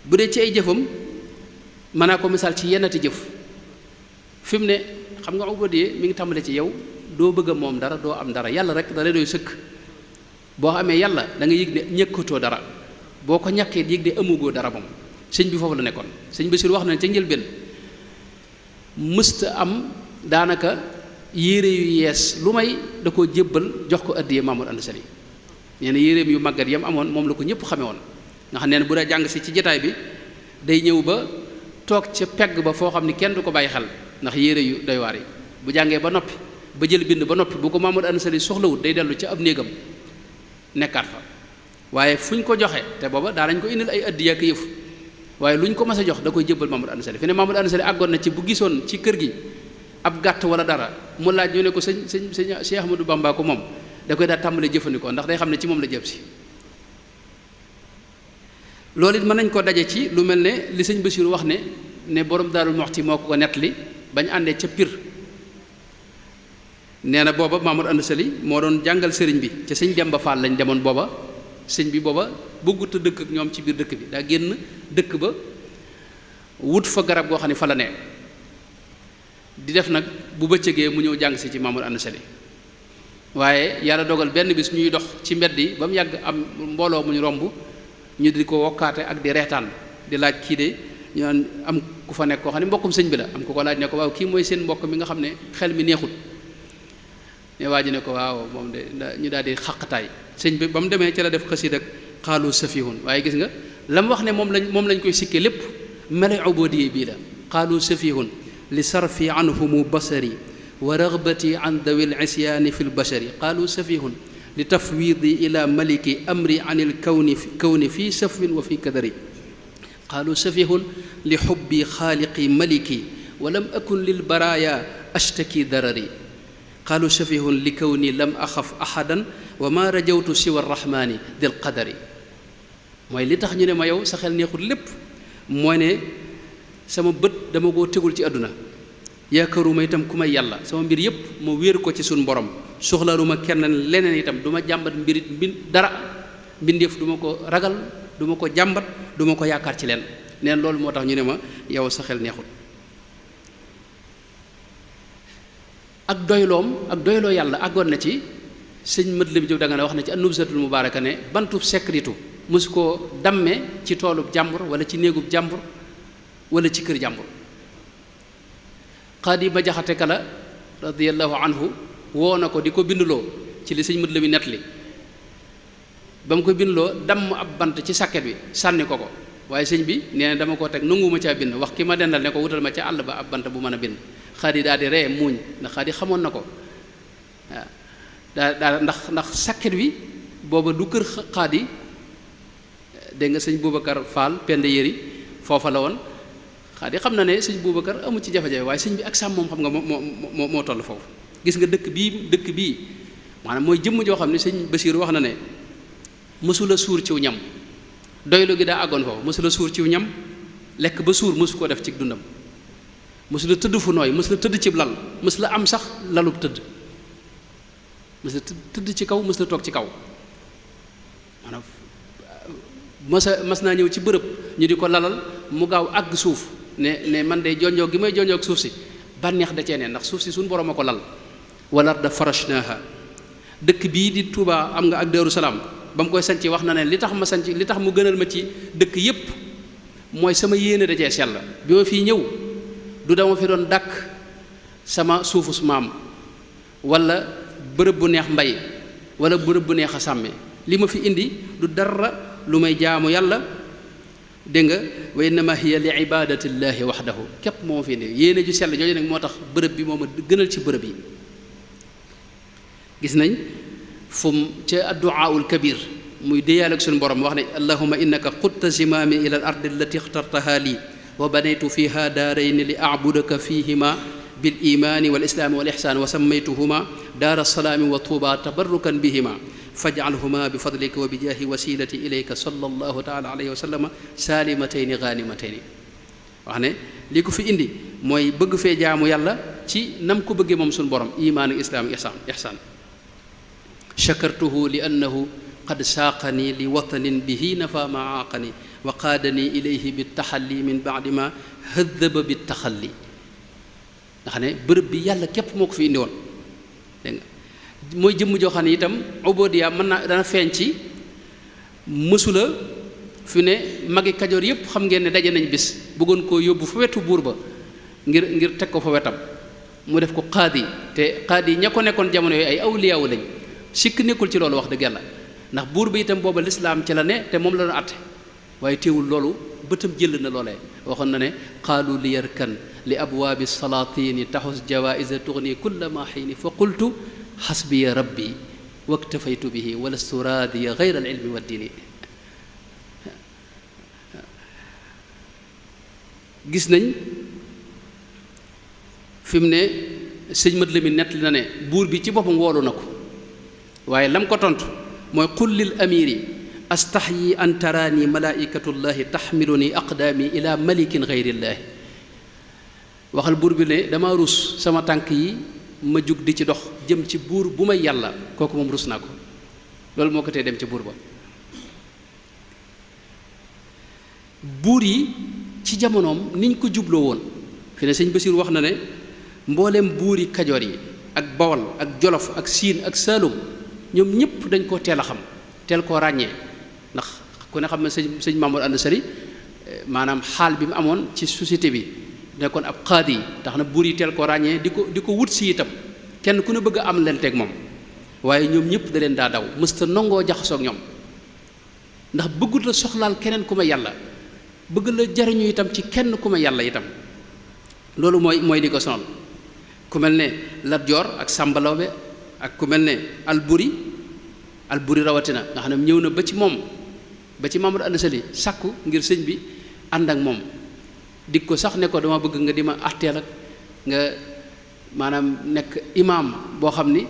[SPEAKER 1] bu dee ci ay jëfam mën naa ko misaal ci yennati jëf fi mu ne xam nga ubudiyya mi ngi tàmbale ci yow doo bëgg a moom dara doo am dara yàlla rek da lay doy sëkk boo amee yàlla da nga yëg ne ñëkkatoo dara boo ko ñàkkee yëg ne amugoo dara moom sëñ bi foofu la nekkoon sëñ Basiir wax na ca njëlbéen mësta am daanaka yére yu yees lu may da koo jébbal jox ko addiyee Mamadou Anta Sali nee na yéreem yu màggat yam amoon moom la ko ñëpp xame woon nga xam ne bu dee jàng si ci jataay bi day ñëw ba toog ca pegg ba foo xam ni kenn du ko bàyyi xel ndax yére yu doy waar yi bu jàngee ba noppi ba jël bind ba noppi bu ko Mamadou Anta Sali soxlawut day dellu ca ab néegam nekkaat fa waaye fu ñu ko joxe te booba daa nañ ko indil ay addiya ak yëf waaye lu ñu ko mas a jox da koy jébbal Mamadou Anta Sali fi ne Mamadou Anta Sali àggoon na ci bu gisoon ci kër gi ab gàtt wala dara mu laaj ñu ne ko sëñ Cheikh Ahmadou Bamba ko moom da koy daal tàmbalee jëfandikoo ndax day xam ne ci moom la jëm si loolu it mën nañ ko daje ci lu mel ne li sëñ Basiru wax ne borom Daarul Muxti moo ko nettali bañ àndee ca Pire nee na booba Mamadou Anta Sali moo doon jàngal sëriñ bi ca sëñ Demba Fall lañ demoon booba sëñ bi booba bëggut a dëkk ak ñoom ci biir dëkk bi daa génn dëkk ba wut fa garab goo xam ne fa la ne di def nag bu bëccëgee mu ñëw jàng si ci Mamadou Anta Sali waaye yàlla dogal benn bis ñuy dox ci mbedd yi ba mu yàgg am mbooloo mu ñu romb ñu di ko wokkaate ak di reetaan di laaj kii de ñu am ku fa nekk koo xam ne mbokkum sëñ bi la am ku ko laaj ne ko waaw kii mooy seen mbokk mi nga xam ne xel mi neexut ne waa ji ne ko waaw moom de ñu daal di xaqtaay sëñ bi ba mu demee ci la def xasiid ak xaalu safihun waaye gis nga la mu wax ne moom lañ koy sikkee lépp mele ubudiyya bii la qaalu safihun li sarfi anhumu basari wa ragbati an dawil isyaani fi lbashari qaalu safihun li tafwidi ila maliki amri an il kawni fi safwin wa fi kadari qaalu safihun li xubbi xaaliqi maliki wa lam akun lil baraaya ashtaki darari qaalu safihun li kawni lam axaf ahadan wa ma rajawtu siwa arrahmani dil qadari mooy li tax ñu ne ma yow sa xel neexul lépp mooy ne sama bët dama koo tegul ci àdduna yaakaaruma itam ku may yàlla sama mbir yépp ma wéeru ko ci suñ borom soxlaaluma kenn leneen itam du ma jàmbat mbirit dara mbindeef du ma ko ragal du ma ko jàmbat du ma ko yaakaar ci leen neen loolu moo tax ñu ne ma yow sa xel neexul ak doyloo yàlla àggoon na ci sëñ mët la bi jóg da nga ne wax na ci an-nubzatul mubaaraka ne bantub sekritu mosu koo damme ci toolub jàmbur wala ci néegub jàmbur wala ci kër jàmbur xaadi ba jaxate kala radiyallahu anhu woo na ko di ko binduloo ci li sëñ mët la mi nettali ba mu ko binduloo damm ab bant ci sàkket bi sànni ko waaye sëñ bi nee na dama koo teg nanguwuma caa bind wax ki ma dendal ne ko wutal ma ca àll ba ab bant bu mën a bind xaadi daal di ree muuñ ndax xaadi xamoon na ko waaw daa ndax sàkket wi booba du kër xaadi dégg nga sëñ Boubacar Fall pend yëri foofa la woon xaadi xam na ne sëñ Boubacar amu ci jafe-jafe waaye sëñ bi ak sàmm moom xam nga moo toll foofu gis nga dëkk bii maanaam mooy jëmm joo xam ne sëñ Basiiru wax na ne mësula suur ciw ñam doylu gi daa àggoon foofu mësula suur ciw ñam lekk ba suur mësu koo def ci dundam mësula tëdd fu nooy mësula tëdd ci lal mësula am sax lalub tëdd mësula tëdd ci kaw mësula toog ci kaw maanaam mas naa ñëw ci bërëb ñu di ko lalal mu gaaw àgg suuf ne man de jonjoog gi may jonjoog suuf si bànneex da cee ne ndax suuf si suñu borom a ko lal wal arda farashnaaha dëkk bii di Touba am nga ak Daaru Salaam ba mu koy sanc wax na ne li tax mu gënal ma ci dëkk yépp mooy sama yéene da cee sell bi ma fii ñëw du dama fi doon dàkk sama suufus maam wala bërëb bu neex mbay wala bërëb bu neex a sàmme li ma fi indi du dara lu may jaamu yàlla dégg nga wa innama hiya li ibadatillahi waxdahu képp moo fi indi yéene ju sell jooju nag moo tax bërëb bi moo ma gënal ci bërëb yi gis nañ fu mu ca adduaaul kabir muy déyaal ak suñu borom wax ne allahuma innaka xutta zimaami ila al ardi allati ixtartaha lii wa banaytu fiha daarayni li abudaka fihima bil imaani wal islaami wal ixsaan wa sammaytuhuma daara salaami wa tuuba tabarrukan bihima faj'alhuma bi fadlika wa bi jaahi wasilati ilayka sallallahu taala alayhi wa sallama saalimatayni gaanimatayni wax ne li ko fi indi mooy bëgg fee jaamu yàlla ci nam ko bëggee moom suñu borom imaan ak islaam ixsaan shakartuhu li annahu qad saaqani li watanin bihi nafa ma aaqani wa qaadani ilayhi bi taxalli min baadi ma hëddaba bi taxalli nga xam ne bërëb bi yàlla képp moo ko fi indi woon dégg nga mooy jëmm joo xam ne itam ubodiya mën na dana feeñ ci mësula fi ne magi kajoor yépp xam ngeen ne daje nañ bis bëggoon koo yóbbu fa wetu buur ba ngir teg ko fa wetam mu def ko qaadi te qaadi ña ko nekkoon jamono yooyu ay awliyaawu lañ sikk nekkul ci loolu wax dëgg yàlla ndax buur bi itam booba lislaam ci la ne te moom la doon àtte waaye teewul loolu bëtam jël na loolee waxoon na ne qaalu li yarkan li abwaabi salaatini taxus jawaïsa tugni kulla ma xiini fa qultu xasbiya rabbi waktafaytu bihi walastu raadiya gayra al ilmi wa diini gis nañ fi mu ne sëñ mat Lamin nett li na ne buur bi ci boppam woolu na ko waaye lam ko tontu mooy qul lil amiri astaxyi an taraani malaikatullahi taxmiluni aqdaami ila malikin gayrillaahi waxal buur bi ne dama rus sama tànk yi ma jug di ci dox jëm ci buur bu may yàlla kooku moom rus naa ko loolu moo ko tee dem ci buur ba buur yi ci jamonoom niñ ko jubloo woon fi ne sëñ Basiir wax na ne mboolem buuri kajoor yi ak bawol ak jolof ak siin ak saalum ñoom ñëpp dañ koo teel a xam teel koo ràññee ndax ku ne xam ne sëñ Mamadou Anta Sali maanaam xaal bi mu amoon ci société bi nekkoon ab qaadi tax na buur yi teel ko ràññee di ko wut si itam kenn ku ne bëgg a am lenteeg moom waaye ñoom ñëpp da leen daa daw mësta nangoo jaxasoog ñoom ndax bëggut la soxlaal keneen ku ma yàlla bëgg la jariñu itam ci kenn ku ma yàlla itam loolu mooy li ko sonal ku mel ne Lat Joor ak Sàmba Lawbe ak ku mel ne Alburi rawatina nga xam ne ñëw na ba ci moom ba ci Mamadou Anta Sali sàkku ngir sëñ bi ànd ak moom dig ko sax ne ko dama bëgg nga di ma àtteel ak nga maanaam nekk imaam boo xam ni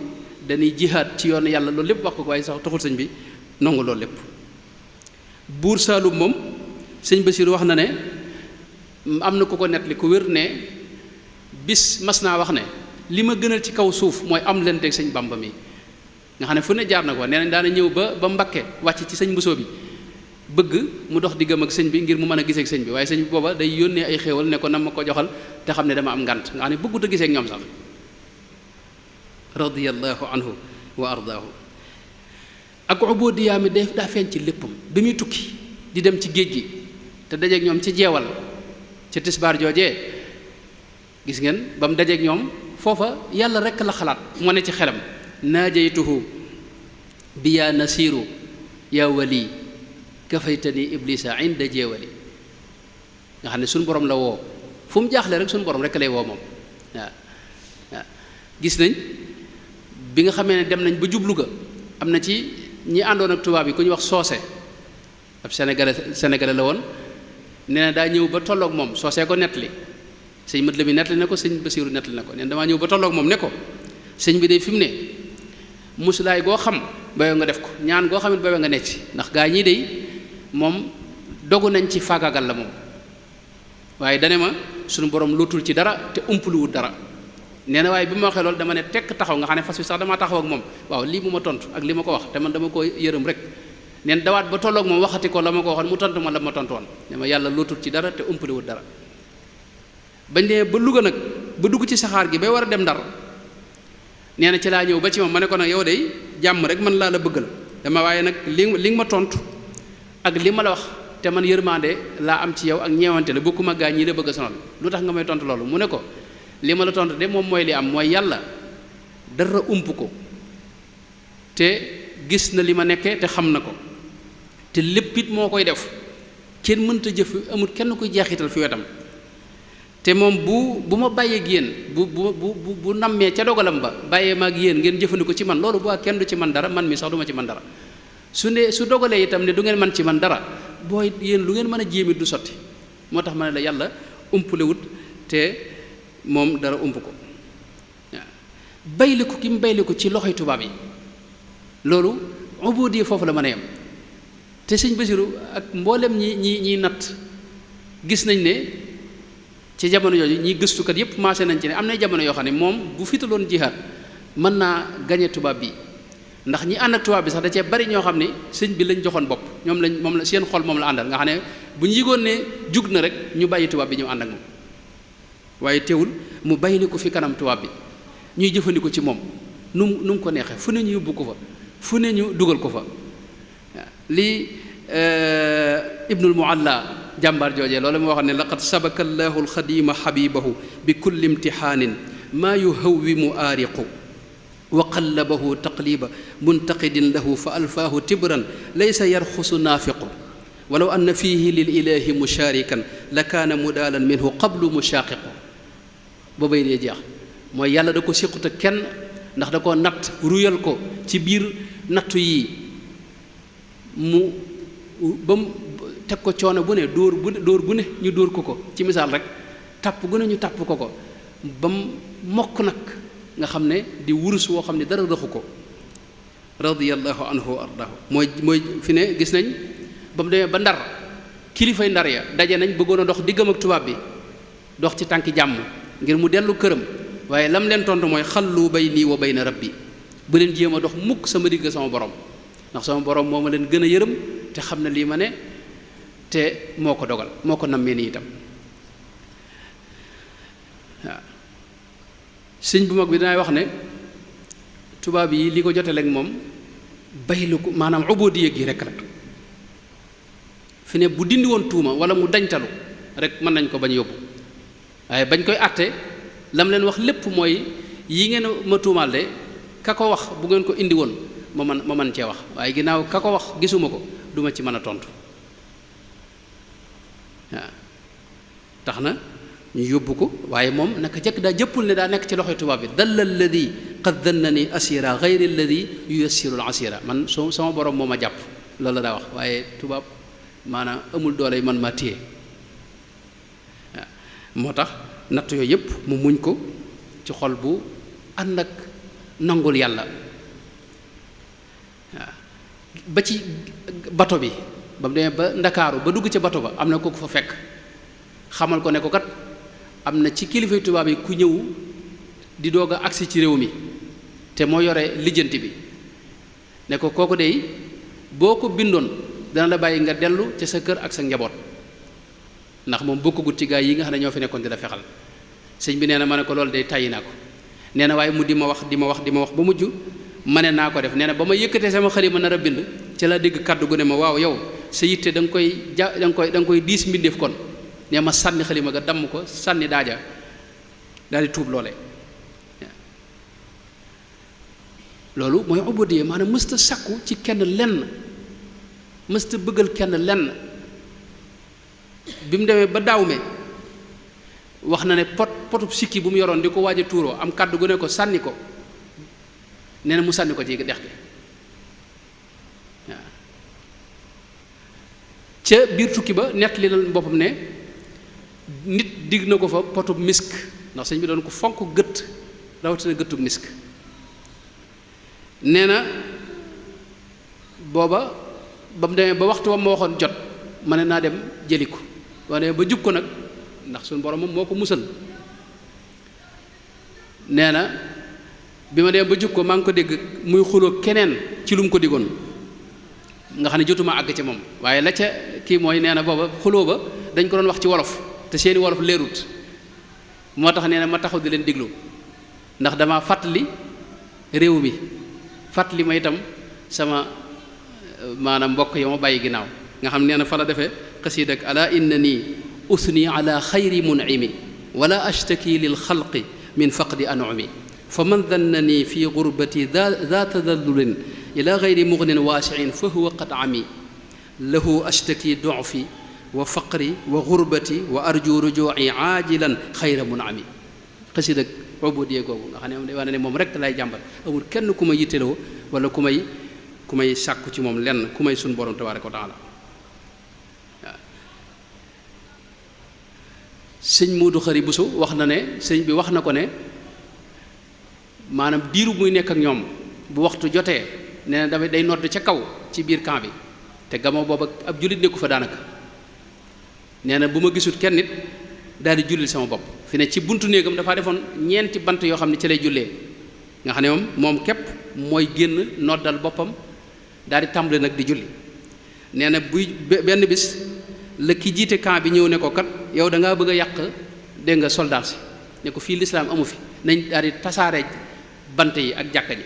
[SPEAKER 1] dañuy jihaad ci yoonu yàlla loolu lépp wax ko waaye sax taxul sëñ bi nangu loolu lépp buur Saalum moom sëñ Basiru wax na ne am na ku ko nettali ku wér ne bis mas naa wax ne li ma gënal ci kaw suuf mooy am leen teg sëñ Bamba mi nga xam ne fu ne jaar na ko nee nañ daana ñëw ba Mbakke wàcc ci sëñ Bousso bi bëgg mu dox diggam ak sëñ bi ngir mu mën a gisee ak sëñ bi waaye sëñ bi booba day yónnee ay xéewal ne ko nam ma ko joxal te xam ne dama am ngànt nga xam ne bëggut a gisee ak ñoom sax radiyallahu anhu wa ardaahu ak ubudiyaa mi daa feeñ ci léppam bi muy tukki di dem ci géej gi te dajeeg ñoom ci jeewal ca tisbaar joojee gis ngeen ba mu dajeeg ñoom foofa yàlla rekk la xalaat moo ne ci xelam naajaytuhu bi yaa nasiiru yaa wali kafaytani iblisa inda jeewali nga xam ne suñu borom la woo fu mu jaaxle rek suñu borom rekk lay woo moom waaw gis nañ bi nga xamee ne dem nañ ba jublu ga am na ci ñi àndoon ak tubaab yi ku ñuy wax soose ab sénégalais la woon nee na daa ñëw ba tolloog moom soosee ko nettali sëñ mat la bi nettali na ko sëñ Basiiru nettali na ko nee na damaa ñëw ba tolloog moom ne ko sëñ bi de fi mu ne musulaay goo xam bayoo nga def ko ñaan goo xam it bayoo nga nekk ci ndax gaa ñii de moom dogu nañ ci faagagal la moom waaye dane ma suñu borom lootul ci dara te umpaluwul dara nee na waaye bi ma waxee loolu dama ne tekk taxaw nga xam ne fas wi sax damaa taxaw ak moom waaw lii mu ma tontu ak li ma ko wax te man dama ko yërëm rek neen dawaat ba tolloog moom waxati ko la ma ko waxoon mu tontu ma la ma tontu woon ne ma yàlla lootul ci dara te umpaliwul dara bañ dee ba Louga nag ba dugg ci saxaar gi bay war a dem Ndar nee na ci laa ñëw ba ci moom ma ne ko nag yow de jàmm rek man laa la bëggal dama waaye nag li nga ma tontu ak li ma la wax te man yërmande laa am ci yow ak ñeewante la bokkuma gaa ñii la bëgg a sonal lu tax nga may tontu loolu mu ne ko li ma la tontu de moom mooy li am mooy yàlla dara ump ko te gis na li ma nekkee te xam na ko te lépp it moo koy def kenn mënta jëf amul kenn kuy jeexital fi wetam te moom bu ma bàyyee ak yéen bu nammee ca dogalam ba bàyyee ma ak yéen ngeen jëfandikoo ci man loolu bu kenn du ci man dara man mi sax du ma ci man dara su dogalee itam ne du ngeen man ci man dara booy yéen lu ngeen mën a jéemit du sotti moo tax ma ne la yàlla umpalewut te moom dara ump ko waaw bayliku ki mu bayliku ci loxoy tubaab yi loolu ubudi foofu la mën a yem te sëñ Basiru ak mboolem ñi natt gis nañ ne ci jamono yooyu ñi gëstukat yépp maase nañ ci ne am na jamono yoo xam ne moom bu fitaloon jihaad mën naa gañe tubaab bi ndax ñi ànd ak tubaab bi sax da cee bari ñoo xam ne sëñ bi lañ joxoon bopp moom la seen xol moom la àndal nga xam ne bu ñu yëgoon ne jug na rek ñu bàyyi tubaab bi ñëw ànd ak moom waaye teewul mu bàyyi ko fi kanam tubaab bi ñuy jëfandikoo ci moom nu mu ko neexee fu ne ñu yóbbu ko fa fu ne ñu dugal ko fa waaw lii Ibnul Mualla jàmbaar joojee loolu moo wax ne laqad sabaka llahu alxadima xabibahu bi kulli imtixaanin maa yuhawwimu aariqu wa qallabahu taqliba muntaqidin lahu fa alfaahu tibran laysa yarxusu naafiqu walaw anna fiihi lil ilahi mushaarikan la kaana mudaalan minhu qablu mushaaqiqu boobay dee jeex mooy yàlla da ko séqut ak kenn ndax da ko natt ruyal ko ci biir nattu yi ba mu teg ko coono bu ne dóor bu ne ñu dóor ko ci misaal rek tàpp gu ne ñu tàpp ko ba mu mokk nag nga xam ne di wurus woo xam ne dara rëxu ko radiyallahu anhu wa ardaahu mooy fi ne gis nañ ba mu demee ba Ndar kilifay Ndar ya daje nañ bëggoon a dox diggam ak tubaab bi dox ci tànki jàmm ngir mu dellu këram waaye lam leen tontu mooy xallu bayni wa bayna rabbi bu leen jéem a dox mukk sama digg sama borom ndax sama borom moo ma leen gën a yërëm te xam ne lii ma ne te moo ko dogal moo ko nammee ni itam waaw sëñ bu mag bi dinaay wax ne tubaab yi li ko jotale ak moom baylu ko maanaam ubudiyya gi rekk la fi ne bu dindi woon tuuma wala mu dañtalu rek mën nañ ko bañ yóbbu waaye bañ koy àtte lam leen wax lépp mooy yi ngeen ma tuumaal de ka ko wax bu ngeen ko indi woon ma mën cee wax waaye ginnaaw ka ko wax gisuma ko duma ci mën a tontu waaw tax na ñu yóbbu ko waaye moom naka jëkk daa jëppul ne daa nekk ci loxoy tubaab bi dalla alladi qad dannani asira gayri alladi yuyassiru al asira man sama borom moo ma jàpp loolu la daa wax waaye tubaab maanaam amul doole man maa téye waaw moo tax natt yooyu yëpp mu muñ ko ci xol bu ànd ak nangul yàlla waaw ba ci bato bi ba mu demee ba ndakaaru ba dugg ca bato ba am na ko fa fekk xamal ko ne ko kat am na ci kilifa tubaab yi ku ñëw di doog a agsi ci réew mi te moo yore lijjanti bi ne ko kooku dey boo ko bindoon dana la bàyyi nga dellu ca sa kër ak sa njaboot ndax moom bokkagut ci gaa yi nga xam ne ñoo fi nekkoon di la fexal sëñ bi nee na ma ne ko loolu day tàyyi naa ko nee na waaye mu di ma wax ba mujj ma ne naa ko def nee na ba ma yëkkatee sama xalima nar a bind ci la dégg kàddu gu ne ma waaw yow sa yitte da nga koy diis mbindeef kon nee ma sànni xalima ga damm ko sànni daaja daal di tuub loole loolu mooy ubudiyya maanaam mësta sàkku ci kenn lenn mësta bëggal kenn lenn bi mu demee ba daaw me wax na ne potub sikki bu mu yoroon di ko waaj a tuuroo am kàddu gu ne ko sànni ko nee na mu sànni ko ci dex gi waaw ca biir tukki ba nett li la boppam ne nit digg na ko fa potub misk ndax sëñ bi doon ko fonk gëtt rawatina gëttub misk nee na booba ba mu demee ba waxtu wa ma waxoon jot ma ne naa dem jëli ko wane ba jub ko nag ndax suñu borom moom moo ko musal nee na bi ma demee ba jub ko maa ngi ko dégg muy xuloo keneen ci lu mu ko diggoon nga xam ne jotuma àgg ci moom waaye la ca kii mooy nee na booba xuloo ba dañ ko doon wax ci wolof te seeni wolof leerut moo tax nee na ma taxaw di leen diglu ndax dama fàttali réew mi fàttali ma itam sama maanaam mbokk yi ma bàyyi ginnaaw nga xam nee na fa la defee xasiid ak ala inna nii usni ala xayri mun'imi wala ashtaki lil xalqi min faqdi an'umi fa man dannani fi gurbati daa tadallulin ila gayri mugnin waasiin fa huwa qad ami lahu ashtaki du'fi wa faqri wa gurbati wa arju rujuu'i aajilan xayra mun'ami xasiid ak ubudiyya googu nga xam ne moom day wane ne moom rek lay jàmbat amul kenn ku may yitteloo wala ku may sàkku ci moom lenn ku may sun borom tabaaraka wa taala waaw sëñ Moodu Xari Buso wax na ne sëñ bi wax na ko ne maanaam diiru muy nekk ak ñoom bu waxtu jotee nee na damay day nodd ca kaw ci biir camp bi te gamoo booba ab jullit nekku fa daanaka nee na bu ma gisut kenn nit daal di jullil sama bopp fi ne ci buntu néegam dafaa defoon ñeenti bant yoo xam ne ci lay jullee nga xam ne moom képp mooy génn noddal boppam daal di tàmbali nag di julli nee na buy benn bis la ki jiite camp bi ñëw ne ko kat yow da ngaa bëgg a yàq dégg nga soldat si ne ko fii lislaam amu fi nañ daal di tasaare bant yi ak jàkka ji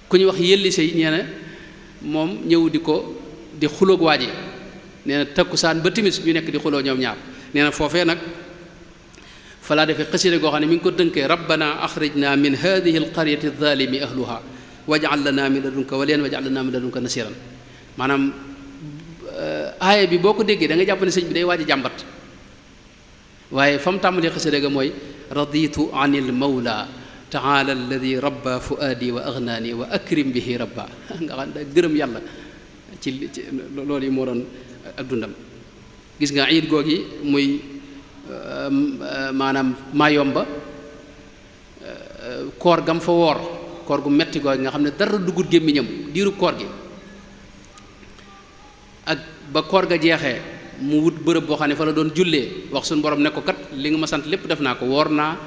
[SPEAKER 1] ku ñu wax yëlli sey nee na moom ñëw di xuloog waa ji nee na takkusaan ba timis ñu nekk di xuloo ñoom ñaar nee na foofee nag fa laa defee xasida goo xam ne mi ngi ko dënkee rabbana axrijna min hadihi alqaryati adh-dhalimi ahluha waj'al lana min ladunka waliyan waj'al lana min ladunka nasiran maanaam aaya bi boo ko déggee da nga jàpp ne sëñ bi day waaj a jàmbat waaye fa mu tàmbalee xasida ga mooy raditu anil mawla taala alladi rabba fuaadi wa agnaani wa akrim bihi rabba nga xam ne gërëm yàlla ci loolu yi moo doon ak dundam gis nga iid googi muy maanaam Mayomba koor gam fa woor koor gu metti googi nga xam ne dara dugut gémmiñam diiru koor gi ak ba koor ga jeexee mu wut bërëb boo xam ne fa la doon jullee wax suñu borom ne ko kat li nga ma sant lépp def naa ko woor naa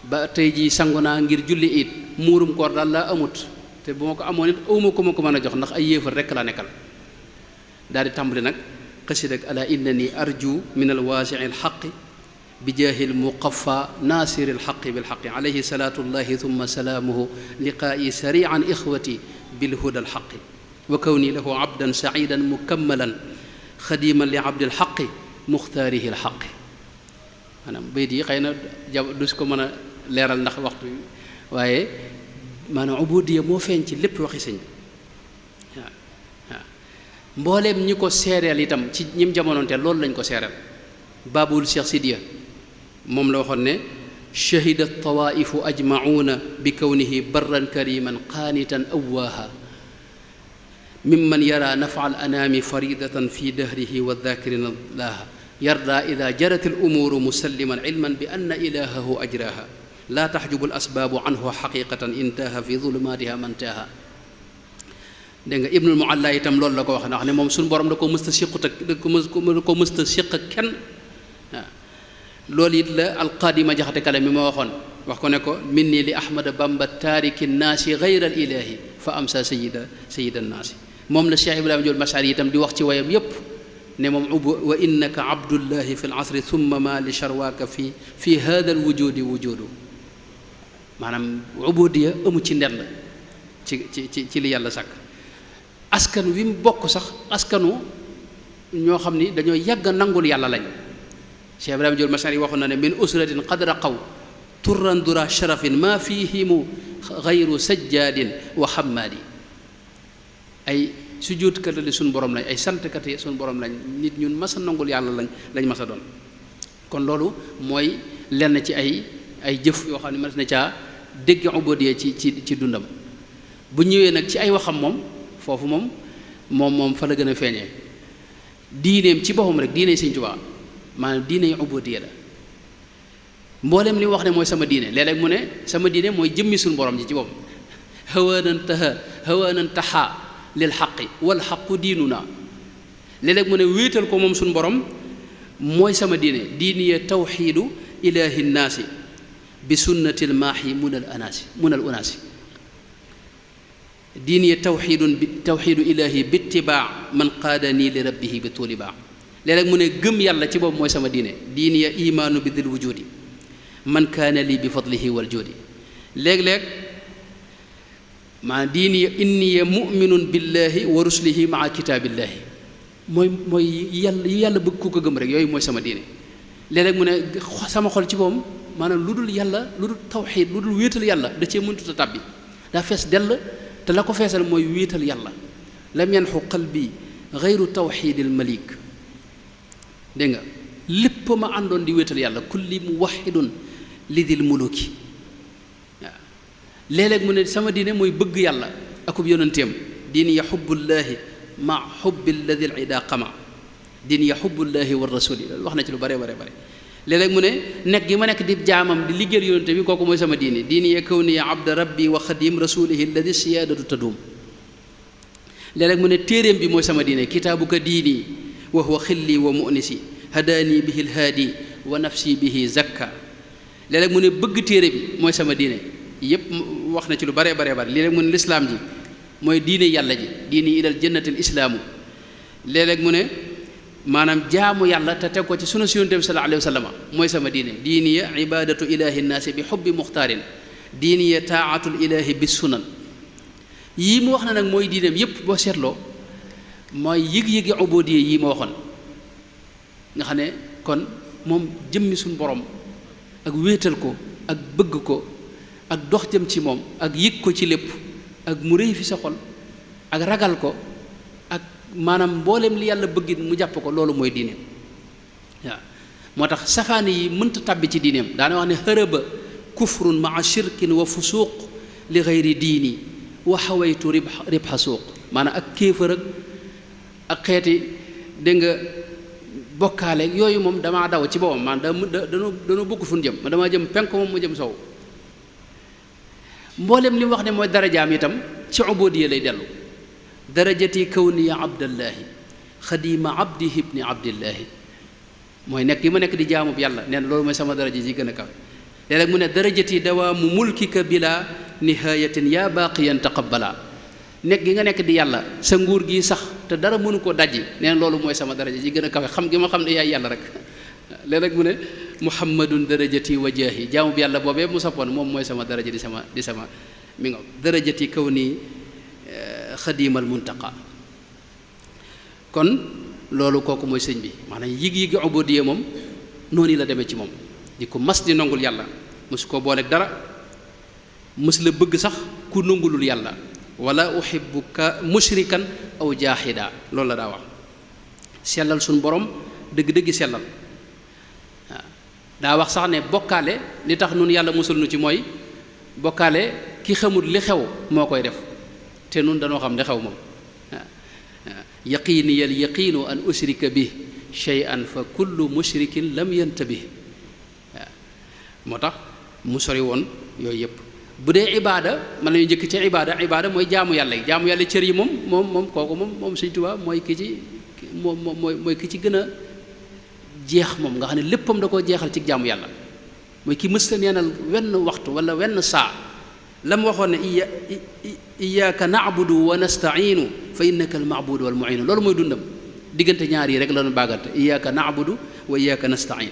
[SPEAKER 1] ba tey jii sangu naa ngir julli it muurum koor daal laa amut te bu ma ko amoon it awma ko ma ko mën a jox ndax ay yéefar rekk laa nekkal daal di tàmbali nag xasida ak ala innani arju min alwaasii alxaqi bi jaahi almuqafa naasiri alxaqi bilxaqi alayhi salaatullahi thumma salaamuhu liqaa'i sarian ixwati bilhuda alxaqi wa kawni lahu abdan saidan mukammalan xadiman li abdil xaqi muxtaarihi l xaqi maanaam bayit yi xëy na du si ko mën a leeral ndax waxtu waaye maanaam ubudiya moo feeñ ci lépp waxi sëñ waaw waaw mbooleem ñi ko seereel itam ci ñim jamonoonte loolu lañ ko seereel baabul Cheikh Sidiya moom la waxoon ne shahida tawaifu ajmauna bi kawnihi barran kariman qaanitan awwaaha mimman yara nafa al anaami faridatan fi dahrihi wa dhakirina laaha yarda ida jarat al umuuru musalliman ilman bi anna ilahahu ajraha laa taxjubu al asbaabu anhu xaqiqatan intaha fi zulumaatiha mantaha dégg nga Ibnul Mualla itam loolu la ko wax ndax ne moom suñu borom da ko mësta siqut ak da ko mësta siq ak kenn waaw loolu it la alqaadima jaxate kala mi ma waxoon wax ko ne ko minni li ahmada bamba taariki naasi gayra al ilahi fa amsa sayida naasi moom la Cheikh Ibrahima Diol Mashari itam di wax ci wayam yépp ne moom wa innaka abdullahi fi l asri thumma ma li charwaaka fi hada al wujudi wujudu maanaam ubudiya amu ci ndend ci li yàlla sàkk askan wi mu bokk sax askanu ñoo xam ni dañoo yàgg a nangul yàlla lañ Cheikh Ibrahima Diol Mashari waxoon na ne min usratin qad raqaw turran dura sharafin ma fihimu gayru sajjaadin wa xammaadi ay sujjóotkat li suñu borom lañ ay santkat yi suñu borom lañ nit ñun mas a nangul yàlla lañ mas a doon kon loolu mooy lenn ci ay jëf yoo xam ne mas na caa dégg ubudiyya ci dundam bu ñëwee nag ci ay waxam moom foofu moom fa la gën a feeñee diineem ci boppam rek diine Sëñ Tuubaa maanaam diine ubudiyya la mboolem li wax ne mooy sama diine léeg-léeg mu ne sama diine mooy jëmmi suñu borom ji ci boppam hawaanan taxa lil xaqi wal xaqu diinuna léeg-léeg mu ne wéetal ko moom suñu borom mooy sama diine diiniya tawxiidu ilaahi nnaasi bi sunnatil maaxi munal unaasi diiniya tawxiidu ilaahi bi ittibaa man qaadanii li rabbihi bi tuuli baa léeg-léeg mu ne gëm yàlla ci boobu mooy sama diine diiniya imaanu bi dil wujudi man kaana lii bi fadlihi wal juudi léeg-léeg maa diiniya inniya muminun billahi wa rusulihi maa kitaabillahi mooy yàlla bëgg ku ko gëm rek yooyu mooy sama diine léeg-léeg mu ne sama xol ci boppam maanaam lu dul yàlla lu dul tawxiid lu dul wéetal yàlla da cee mëntuta tàbbi daa fees dell te la ko feesal mooy wéetal yàlla lam yanxu qalbi gayru tawxiidil malik dégg nga lépp ma àndoon di wéetal yàlla kulli muwaxidun lidil muluki waaw léeg-léeg mu ne sama diine mooy bëgg yàlla akub yonenteem diini ya xubbullaahi ma xubbi alladi l ida qama diini ya xubbullaahi wa rasuli loolu wax na ci lu bare léeg-léeg mu ne nekk gi ma nekk di jaamam di liggéeyal yonente bi kooku mooy sama diine diini ya kawni ya abda rabbi wa xadim rasulihi alladi siyaadatu tadum léeg-léeg mu ne téeréem bi mooy sama diine kitaabuka diini wa huwa xilli wa munisi hadaani bihi lhaadi wa nafsi bihi zakka léeg-léeg mu ne bëgg téere bi mooy sama diine yépp wax na ci lu bare léeg-léeg mu ne lislaam ji mooy diine yàlla ji diini ilal jannatil islaamu léeg-léeg mu ne maanaam jaamu yàlla te teg ko ci sunu yonent bi sallallahu alayhi wa sallam mooy sama diine diini ya ibadatu ilahi nnaasi bi xubbi muxtaarin diini ya taatul ilahi bi sunan yii mu wax na nag mooy diineem yépp boo seetloo mooy yëg-yëgi ubudiyya yii ma waxoon nga xam ne kon moom jëmmi suñu borom ak wéetal ko ak bëgg ko ak dox jëm ci moom ak yëg ko ci lépp ak mu rëy fi sa xol ak ragal ko ak maanaam mboolem li yàlla bëggit mu jàpp ko loolu mooy diineem waaw moo tax safaani yi mënta tàbbi ci diineem daana wax ne xërëba kufrun maa shirkin wa fusuuq li xayri diini wa xawaytu ribxa suuq maanaam ak kéefër ak xeeti dégg nga bokkaale yooyu moom damaa daw ci boppam maanaam danoo bokk fu ñu jëm ma damaa jëm penk moom mu jëm sow mboolem li mu wax ne mooy darajaam itam ci ubudiyya lay dellu darajati kawniya abdallahi xadima abdihi ibni abdillahi mooy nekk yi ma nekk di jaamu bi yàlla nee na loolu mooy sama daraja ji gën a kawe léeg-léeg mu ne darajati dawaamu mulkika bila nihayatin yaa baaqiyan taqabbala nekk gi nga nekk di yàlla sa nguur gi sax te dara mënu koo dajji nee na loolu mooy sama daraja ji gën a kawe xam gi ma xam ne yaay yàlla rek léeg-léeg mu ne muhammadun darajati wa jaahi jaamu bi yàlla boobee mu sappoon moom mooy sama daraja di sama mi nga darajati kaw nii xadimal muntaqa kon loolu kooku mooy sëñ bi maanaam yëg-yëgi ubudiyya moom noonu la demee ci moom di ko mas di nangul yàlla mësu koo booleeg dara mës la bëgg sax ku nangulul yàlla wala uhibbuka mushrikan aw jaaxida loolu la daa wax sellal suñu borom dëgg-dëggi sellal waaw daa wax sax ne bokkaale li tax nun yàlla musul nu ci mooy bokkaale ki xamul li xew moo koy def te nun dañoo xam li xew moom yaqiini yal yaqiinu an ushrika bi shay'an fa kullu mushrikin lam yantabih waaw moo tax mu sori woon yooyu yëpp bu dee ibaada mën nañu njëkk ci ibaada mooy jaamu yàlla yi jaamu yàlla cër yi moom kooku moom Sëñ Tuubaa mooy ki ci mooy ki ci gën a jeex moom nga xam ne léppam da koo jeexal ci jaamu yàlla mooy ki mësta neenal wenn waxtu wala wenn saa la mu waxoon ne iyyaka na'budu wa nasta'inu fa innaka al-ma'budu wal mu'inu loolu mooy dundam diggante ñaar yi rek la doon bàggante iyyaka na'budu wa iyyaka nasta'in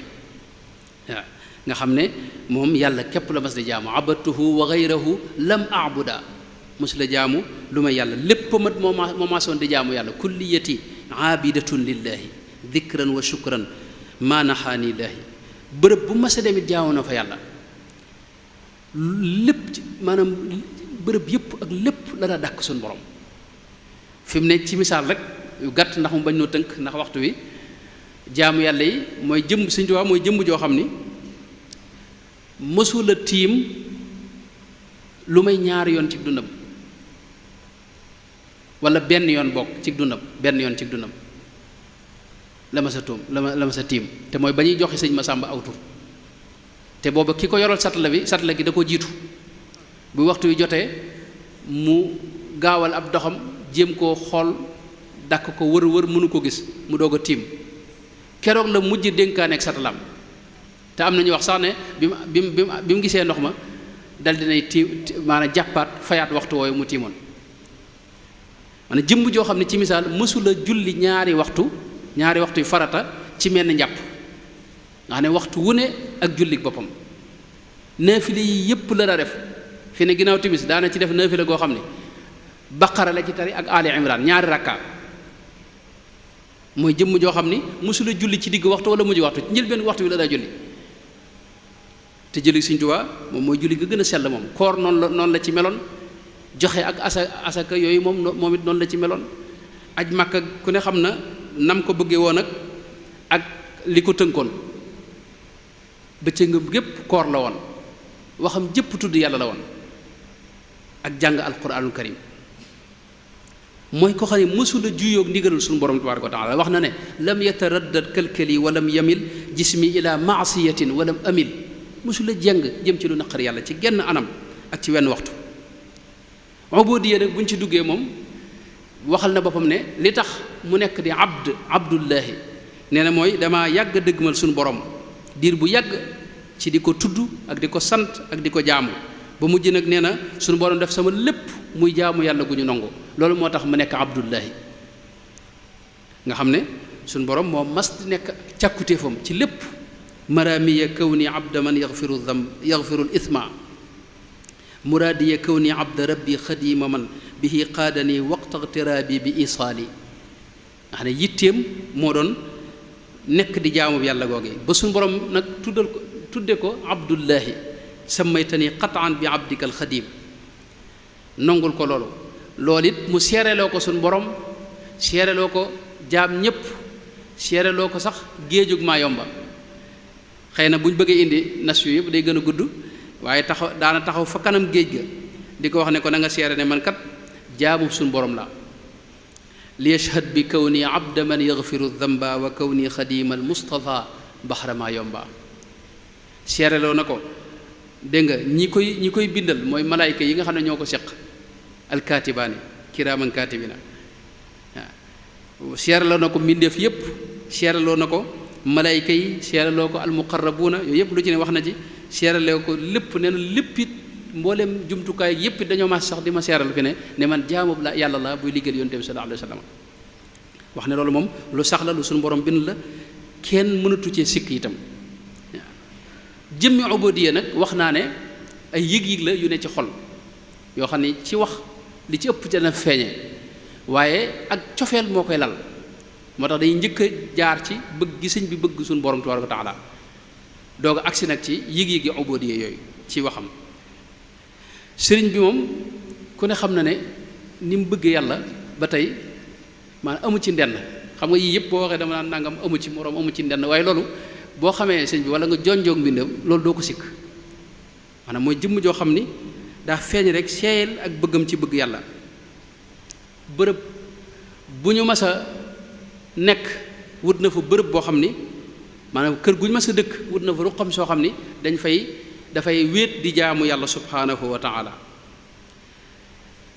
[SPEAKER 1] waaw nga xam ne moom yàlla képp la mas di jaamu abadtuhu wa ghayrahu lam a'buda mos la jaamu lu may yàlla lépp mat moo maasoon di jaamu yàlla kulliyati aabidatun lillahi dhikran wa shukran maa naxaani laahi bërëb bu mas a demit jaamu na fa yàlla lépp maanaam bërëb yëpp ak lépp la daa dàkk suñu borom fi mu ne ci misaal rek yu gàtt ndax mu bañ noo tënk ndax waxtu wi jaamu yàlla yi mooy jëmm Sëñ Tuubaa mooy jëmm joo xam ni mësula tiim lu may ñaari yoon ci dundam wala benn yoon bokk ci dundam benn yoon ci dundam la ma sa tiim te mooy ba ñuy joxe sëñ Masamba aw tur te booba ki ko yoral satala gi da ko jiitu bu waxtu wi jotee mu gaawal ab doxam jéem koo xool dàkk ko wër mënu ko gis mu doog a tiim keroog la mujj dénkaane ak satalaam te am na ñu wax sax ne bi mu gisee ndox ma dal dinay tiim maanaam jàppaat fayaat waxtu wooyu mu tiimoon maanaam jëmm joo xam ne ci misaal mësula julli ñaari waxtu yu farata ci menn njàpp nga xam ne waxtu wu ne ak jullik boppam naafile yi yépp la daa def fi ne ginnaaw timis daana ci def naafile goo xam ne baqara la ci tari ak ali imran ñaari rakka mooy jëmm joo xam ni mësula julli ci digg waxtu wala mujj waxtu ci njëlbeen waxtu wi la daa julli te julli Sëñ Tuubaa moom mooy julli ga gën a sell moom koor noonu la ci meloon joxe ak asaka yooyu moom it noonu la ci meloon aj Makka ku ne xam na nam ko bëggee woon ak li ko tënkoon bëccëgam gépp koor la woon waxam jëpp tudd yàlla la woon ak jàng alquranul karim mooy ko xam ne mësula juyoog ndigalul suñu borom tabaaraka wa taala wax na ne lam yataraddad kalkali walam yamil jismi ila maasiyatin walam amil mësula jeng jëm ci lu naqar yàlla ci genn anam ak ci wenn waxtu ubudiyya nag buñ ci duggee moom waxal na boppam ne li tax mu nekk di abdullahi nee na mooy dama yàgg dëggmal suñu borom diir bu yàgg ci di ko tudd ak di ko sant ak di ko jaamu ba mujj nag nee na suñu borom def sama lépp muy jaamu yàlla gu ñu nangu loolu moo tax mu nekk abdullahi nga xam ne suñu borom moo mas di nekk càkkutéefam ci lépp maramiya kawni abda man yaxfiru l ithma muraadiya kawni abda rabbi xadima man bihi qaadani waqta ixtiraabi bi isaali nga xam ne yitteem moo doon nekk di jaamu yàlla googee ba suñu borom nag tudde ko abdullahi sammaytani qataan bi abdika alxadim nongul ko loolu it mu seereloo ko suñu borom seereloo ko jaam ñépp seereloo ko sax géejug maa yomba xëy na bu ñu bëggee indi nas yu yëpp day gën a gudd waaye daana taxaw fa kanam géej ga di ko wax ne ko na nga seere ne man kat jaamu suñu borom la li yashhad bi kawni abda man yaghfiru dhanba wa kawni xadima al mustafa baxra maa yomba seereloo na ko dégg nga ñi koy bindal mooy malaayka yi nga xam ne ñoo ko seq alkaatibaani kiraaman kaatibina waaw seereloo na ko mbindeef yépp seereloo na ko malaayka yi seereloo ko almuqarrabuuna yooyu yëpp lu ci ne wax na ci seereloo ko lépp nee na lépp it mboolem jumtukaay yépp it dañoo ma sax di ma seeral fi ne man jaamu la yàlla la buy liggéeyal yonent bi sallallahu alayhi wa sallam wax ne loolu moom lu sax la lu suñu borom bind la kenn mënatu cee sikk itam waaw jëmmi ubudiyya nag wax naa ne ay yëg-yëg la yu ne ci xol yoo xam ne ci wax li ci ëpp dana feeñe waaye ak cofeel moo koy lal moo tax day njëkk a jaar ci bëgg gi sëñ bi bëgg suñu borom tabaaraka wa taala doog a agsi nag ci yëg-yëgi ubudiyya yooyu ci waxam. sëriñ bi moom ku ne xam na ne ni mu bëgg yàlla ba tey maanaam amu ci ndenn xam nga yii yëpp boo waxee dama naan nangam amu ci moroom amu ci ndenn waaye loolu boo xamee sëñ bi wala nga jonjoog mbindam loolu doo ko sikk maanaam mooy jëmm joo xam ni daa feeñ rek seeyal ak bëggam ci bëgg yàlla. bërëb bu ñu mas a nekk wut na fa bërëb boo xam ni maanaam kër gu ñu mas a dëkk wut na fa ruqam soo xam ni dafay wéet di jaamu yàlla subhaanahu wa taala.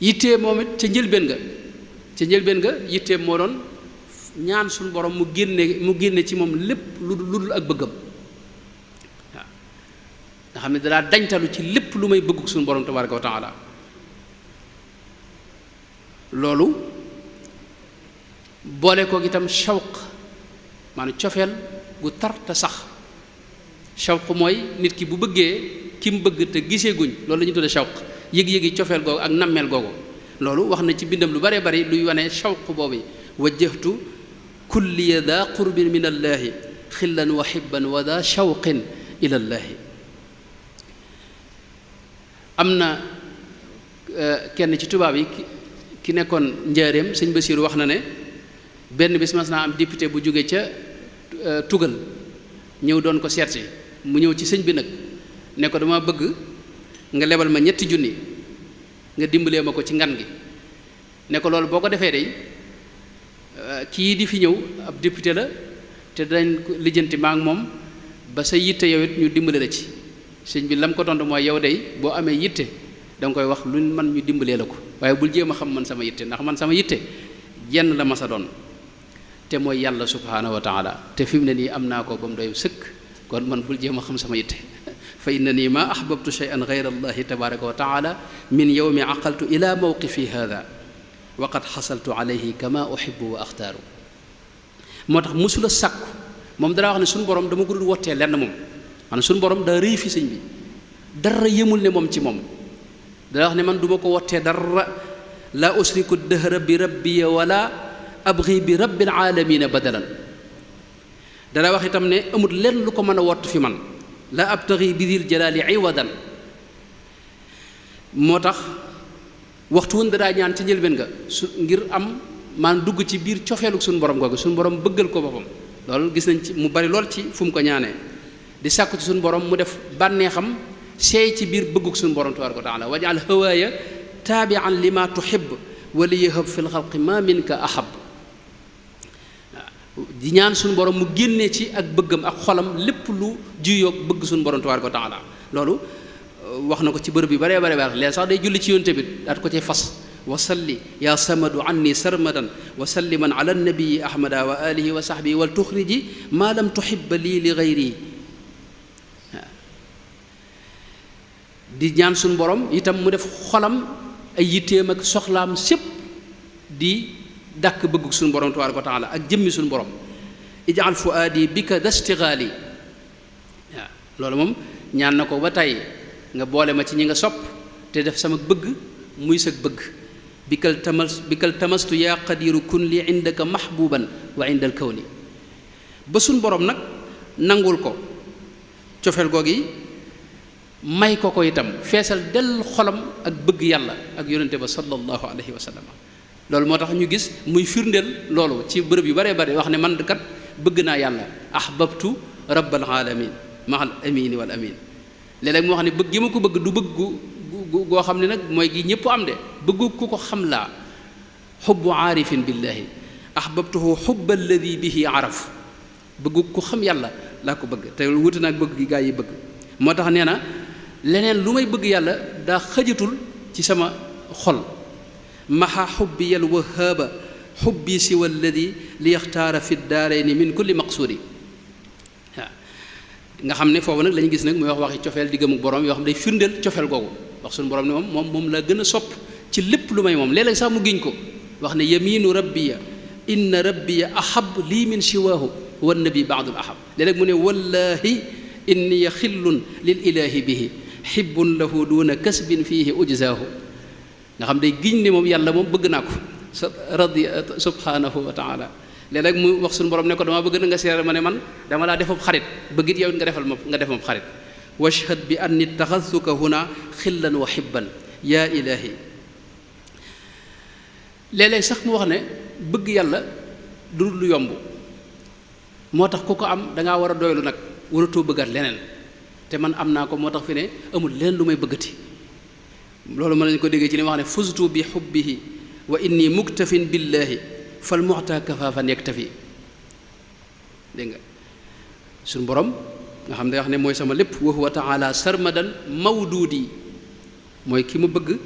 [SPEAKER 1] yittee moom it ca njëlbeen nga yittee moo doon ñaan suñu borom mu génne ci moom lépp lu dul ak bëggam waaw nga xam ne danaa dañtalu ci lépp lu may bëgg suñu borom tabaraka wa taala. loolu boole kook itam shawq maanaam cofeel gu tar te sax shawq mooy nit ki bu bëggee ki mu bëgg te gisee guñ loolu la ñu tudde shawq yëg-yëgi cofeel googu ak nammeel googu loolu wax na ci bindam lu bare bari luy wane shawq boobu wajjahtu kulliya daa qurbin min allaahi xillan wa xibban wa daa shawqin ila llaahi. am na kenn ci tubaab yi ki nekkoon njaareem sëñ Basiiru wax na ne benn bis mas naa am député bu jóge ca tugal ñëw doon ko seet si mu ñëw ci sëñ bi nag ne ko dama bëgg nga lebal ma 3 junni nga dimbalee ma ko ci ngan gi ne ko loolu boo ko defee day kii di fi ñëw ab député la te dañ ko lijjanti ma ak moom ba sa yitte yow it ñu dimbale la ci. sëñ bi lam ko tontu mooy yow day boo amee yitte danga koy wax luñ man ñu dimbalee la ko waaye bul jéem a xam man sama yitte ndax man sama yitte jenn la ma sa doon te mooy yàlla subhaanahu wa taala te fi mu ne nii am naa ko ba mu doy sëkk kon man bul jéem a xam sama yitte fa inna nii ma ahbabtu shay'an ghayra allahi tabaraka wa taala min yawmi aqaltu ila mawqifi hada wa qad xasaltu alayhi kama uhibbu wa axtaaru. moo tax musula sàkku moom dara wax ne suñu borom dama ko dul wottee lenn moom maanaam suñu borom daa rëy fi sëñ bi dara yëmul ne moom ci moom dara wax ne man duma ko wottee dara la usriku dëhra bi rabbiya wala abghi bi rabbil alamina badalan. dara wax itam ne amul lenn lu ko mën a wott fi man la abtaghi bi dil jalaali iwadan. moo tax waxtu woon dadaa ñaan ci njëlbeen nga su ngir am maan dugg ci biir cofeelu suñu borom googu suñu borom bëggal ko boppam loolu gis nañ ci mu bari lool ci fu mu ko ñaanee di sàkku ci suñu borom mu def bànneexam seey ci biir bëgguk suñu borom tabaraka wa taala wajal hawaaya taabian lima tuhib wa li yahab fi lxalqi ma minka ahab. di ñaan suñu borom mu génnee ci ak bëggam ak xolam lépp lu juyoog bëgg suñu borom tabaraka wa taala loolu wax na ko ci bërëb yu bare bare bare léegi sax day julli ci yonte bi daat ko ci fas wa salli yaa samadu anni sarmadan wa salliman ala nabii ahmada wa alihi wa sahbihi wal tuxriji maa lam tuhibba lii li gayri. di ñaan suñu borom itam mu def xolam ay yitteem ak soxlaam sépp di dàkk bëgg suñu borom tabaraka wa taala ak jëmmi suñu borom ij'al fuaadi bika dastigaali. waaw loolu moom ñaan na ko ba tey nga boole ma ci ñi nga sopp te def sama bëgg muy sag bëgg bikal tamastu yaa qadiru kun li indaka mahbuban wa inda al kawni. ba suñ borom nag nangul ko cofeel googi may ko ko itam feesal del xolam ak bëgg yàlla ak yonente ba sallallahu alayhi wa sallam. loolu moo tax ñu gis muy firndeel loolu ci bërëb yu bare bare wax ne man kat bëgg naa yàlla ahbabtu rabbal alamin mahal amini wal amin. léeg-léeg moo xam ne bëgg gi ma ko bëgg du bëgg goo xam ne nag mooy gi ñëpp am de bëggu ku ko xam laa xubbu aarifin billahi ahbabtuhu xubba alladi bihi araf bëggu ku xam yàlla laa ko bëgg te wuti naag bëgg gi gaa yi bëgg. moo tax nee na leneen lu may bëgg yàlla daa xëjatul ci sama xol maxa xubbi yal wahaaba xubbi siwa alladi li yaxtaara fi daarayni min kulli maqsuudi. nga xam ne foofu nag la ñu gis nag muy wax waxi cofeel diggam ak borom yoo xam ne day firndeel cofeel googu wax suñu borom ne moom la gën a sopp ci lépp lu may moom léeg-léeg sax mu giñ ko wax ne yaminu rabbiya inna rabbiya ahab lii min siwaahu wa nabi baadul ahab. léeg-léeg mu ne wallahi inni xillun lil ilahi bihi xibbun lahu duna kasbin fihi ujzaahu. nga xam day giñ ne moom yàlla moom bëgg naa ko radi subhanahu wa taala léeg-léeg mu wax suñu borom ne ko dama bëgg na nga seere ma ne man dama laa defab xarit bëggit yow nga defal ma nga def ma xarit washhad bi anni taxasuka huna xillan wa xibban yaa ilahi léeg-léeg sax mu wax ne bëgg yàlla du lu yomb moo tax ku ko am dangaa war a doylu nag waratoo bëggaat leneen te man am naa ko moo tax fi ne amul leneen lu may bëggati loolu mën nañu ko déggee ci li ma wax ne fuztu bi xubbihi wa inni muktafin billahi fal muxta kafaafan yaktafi dégg nga suñu borom nga xam ne wax ne mooy sama lépp wa huwa taala sarmadan mawduudi mooy ki ma bëgg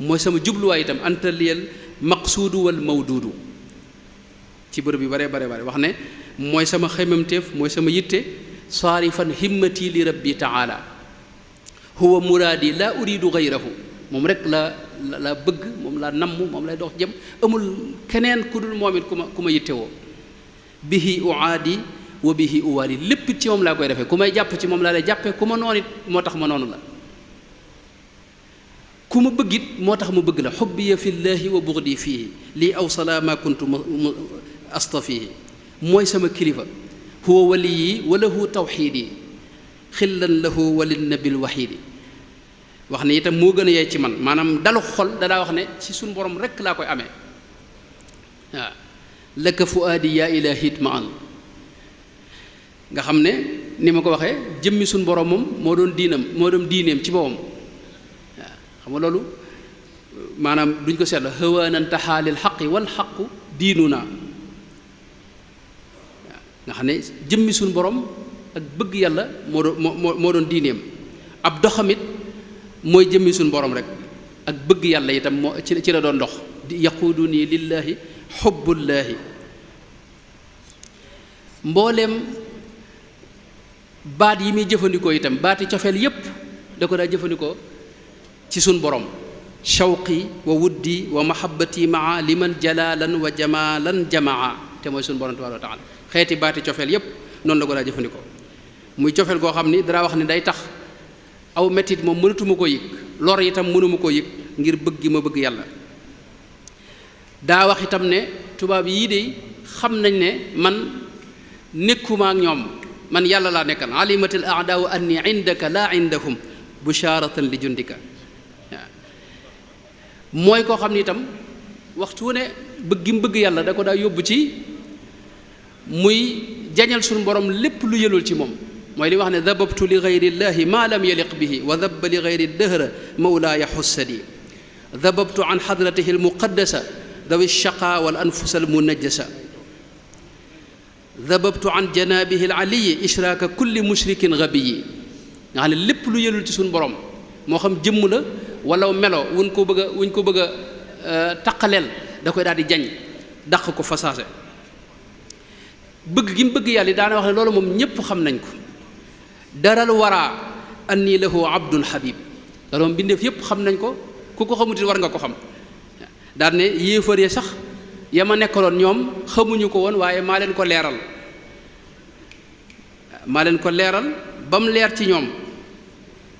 [SPEAKER 1] mooy sama jubluwaay itam anta liyal maqsuudu wal mawduudu ci bërëb yu bare wax ne mooy sama xemamteef mooy sama yitte saarifan himmati li rabbi taala huwa muraadi laa uridu gayrahu moom rek la bëgg moom laa namm moom lay dox jëm amul keneen ku dul moom it ku ma yittewoo bihi uaadi wa bihi uwaali lépp ci moom laa koy defee ku may jàpp ci moom laa lay jàppe ku ma noon it moo tax ma noonu la ku ma bëgg it moo tax ma bëgg la xubbiya fi llaahi wa bughdi fiihi lii awsala ma kuntu astafihi mooy sama kilifa huwa waliyi wa lahu tawxiidi xillan lahu wa linnabil waxiidi wax ne itam moo gën a yey ci man maanaam dalu xol dadaa wax ne ci suñu borom rekk laa koy amee waaw laka fuaadi yaa ilaahit ma an nga xam ne ni ma ko waxee jëmmi suñu borom moom moo doon diineem ci boppam waaw xam nga loolu maanaam duñ ko seetla hawaanan taxaalil xaqi wal xaqu diinu naa nga xam ne jëmmi suñu borom ak bëgg yàlla moo doon diineem ab doxamit mooy jëmmi suñu borom rek ak bëgg yàlla itam moo ci la doon dox di yaquudu nii lillaahi xubbullaahi mbooleem baat yi muy jëfandikoo itam baati cofeel yépp da ko daa jëfandikoo ci suñu borom shawqi wa wuddi wa mahabbati maa liman jalaalan wa jamaalan jamaa te mooy suñu borom tabaaraka wa taala xeeti baati cofeel yépp noonu la ko daa jëfandikoo muy cofeel goo xam ni dara wax ni day tax aw mettit moom mënatuma koo yëg lor itam mënuma koo yëg ngir bëgg gi ma bëgg yàlla daa wax itam ne tubaab yii de xam nañ ne man nekkuma ak ñoom man yàlla laa nekkal alimatil aadaau anni indaka laa indahum busharatan li jundika waaw mooy koo xam ni itam waxtu wu ne bëgg gi mu bëgg yàlla da ko daa yóbbu ci muy jañal suñu borom lépp lu yëlul ci moom mooy li wax ne dababtu li gayri llahi ma lam yaliq bihi wa dabba li gayri dëhra mawlaaya xussadi dababtu an xadratihi almuqaddasa dawi shaqa wal anfusa almunajjasa dababtu an janabihi alaliyi ishraaka kulli mushrikin gabiyi nga xam ne lépp lu yëlul ci suñu borom moo xam jëmm la wala melo wuñ ko bëgg a taqaleel da koy daal di jañ dàq ko fasaase bëgg gi mu bëgg yàlla yi daana wax ne loolu moom ñépp xam nañ ko daral waraa anni lahu abdun habib loolu moom bindeef yépp xam nañ ko ku ko xamuti war nga ko xam daan ne yéefar yi sax ya ma nekkaloon ñoom xamuñu ko woon waaye maa leen ko leeral ba mu leer ci ñoom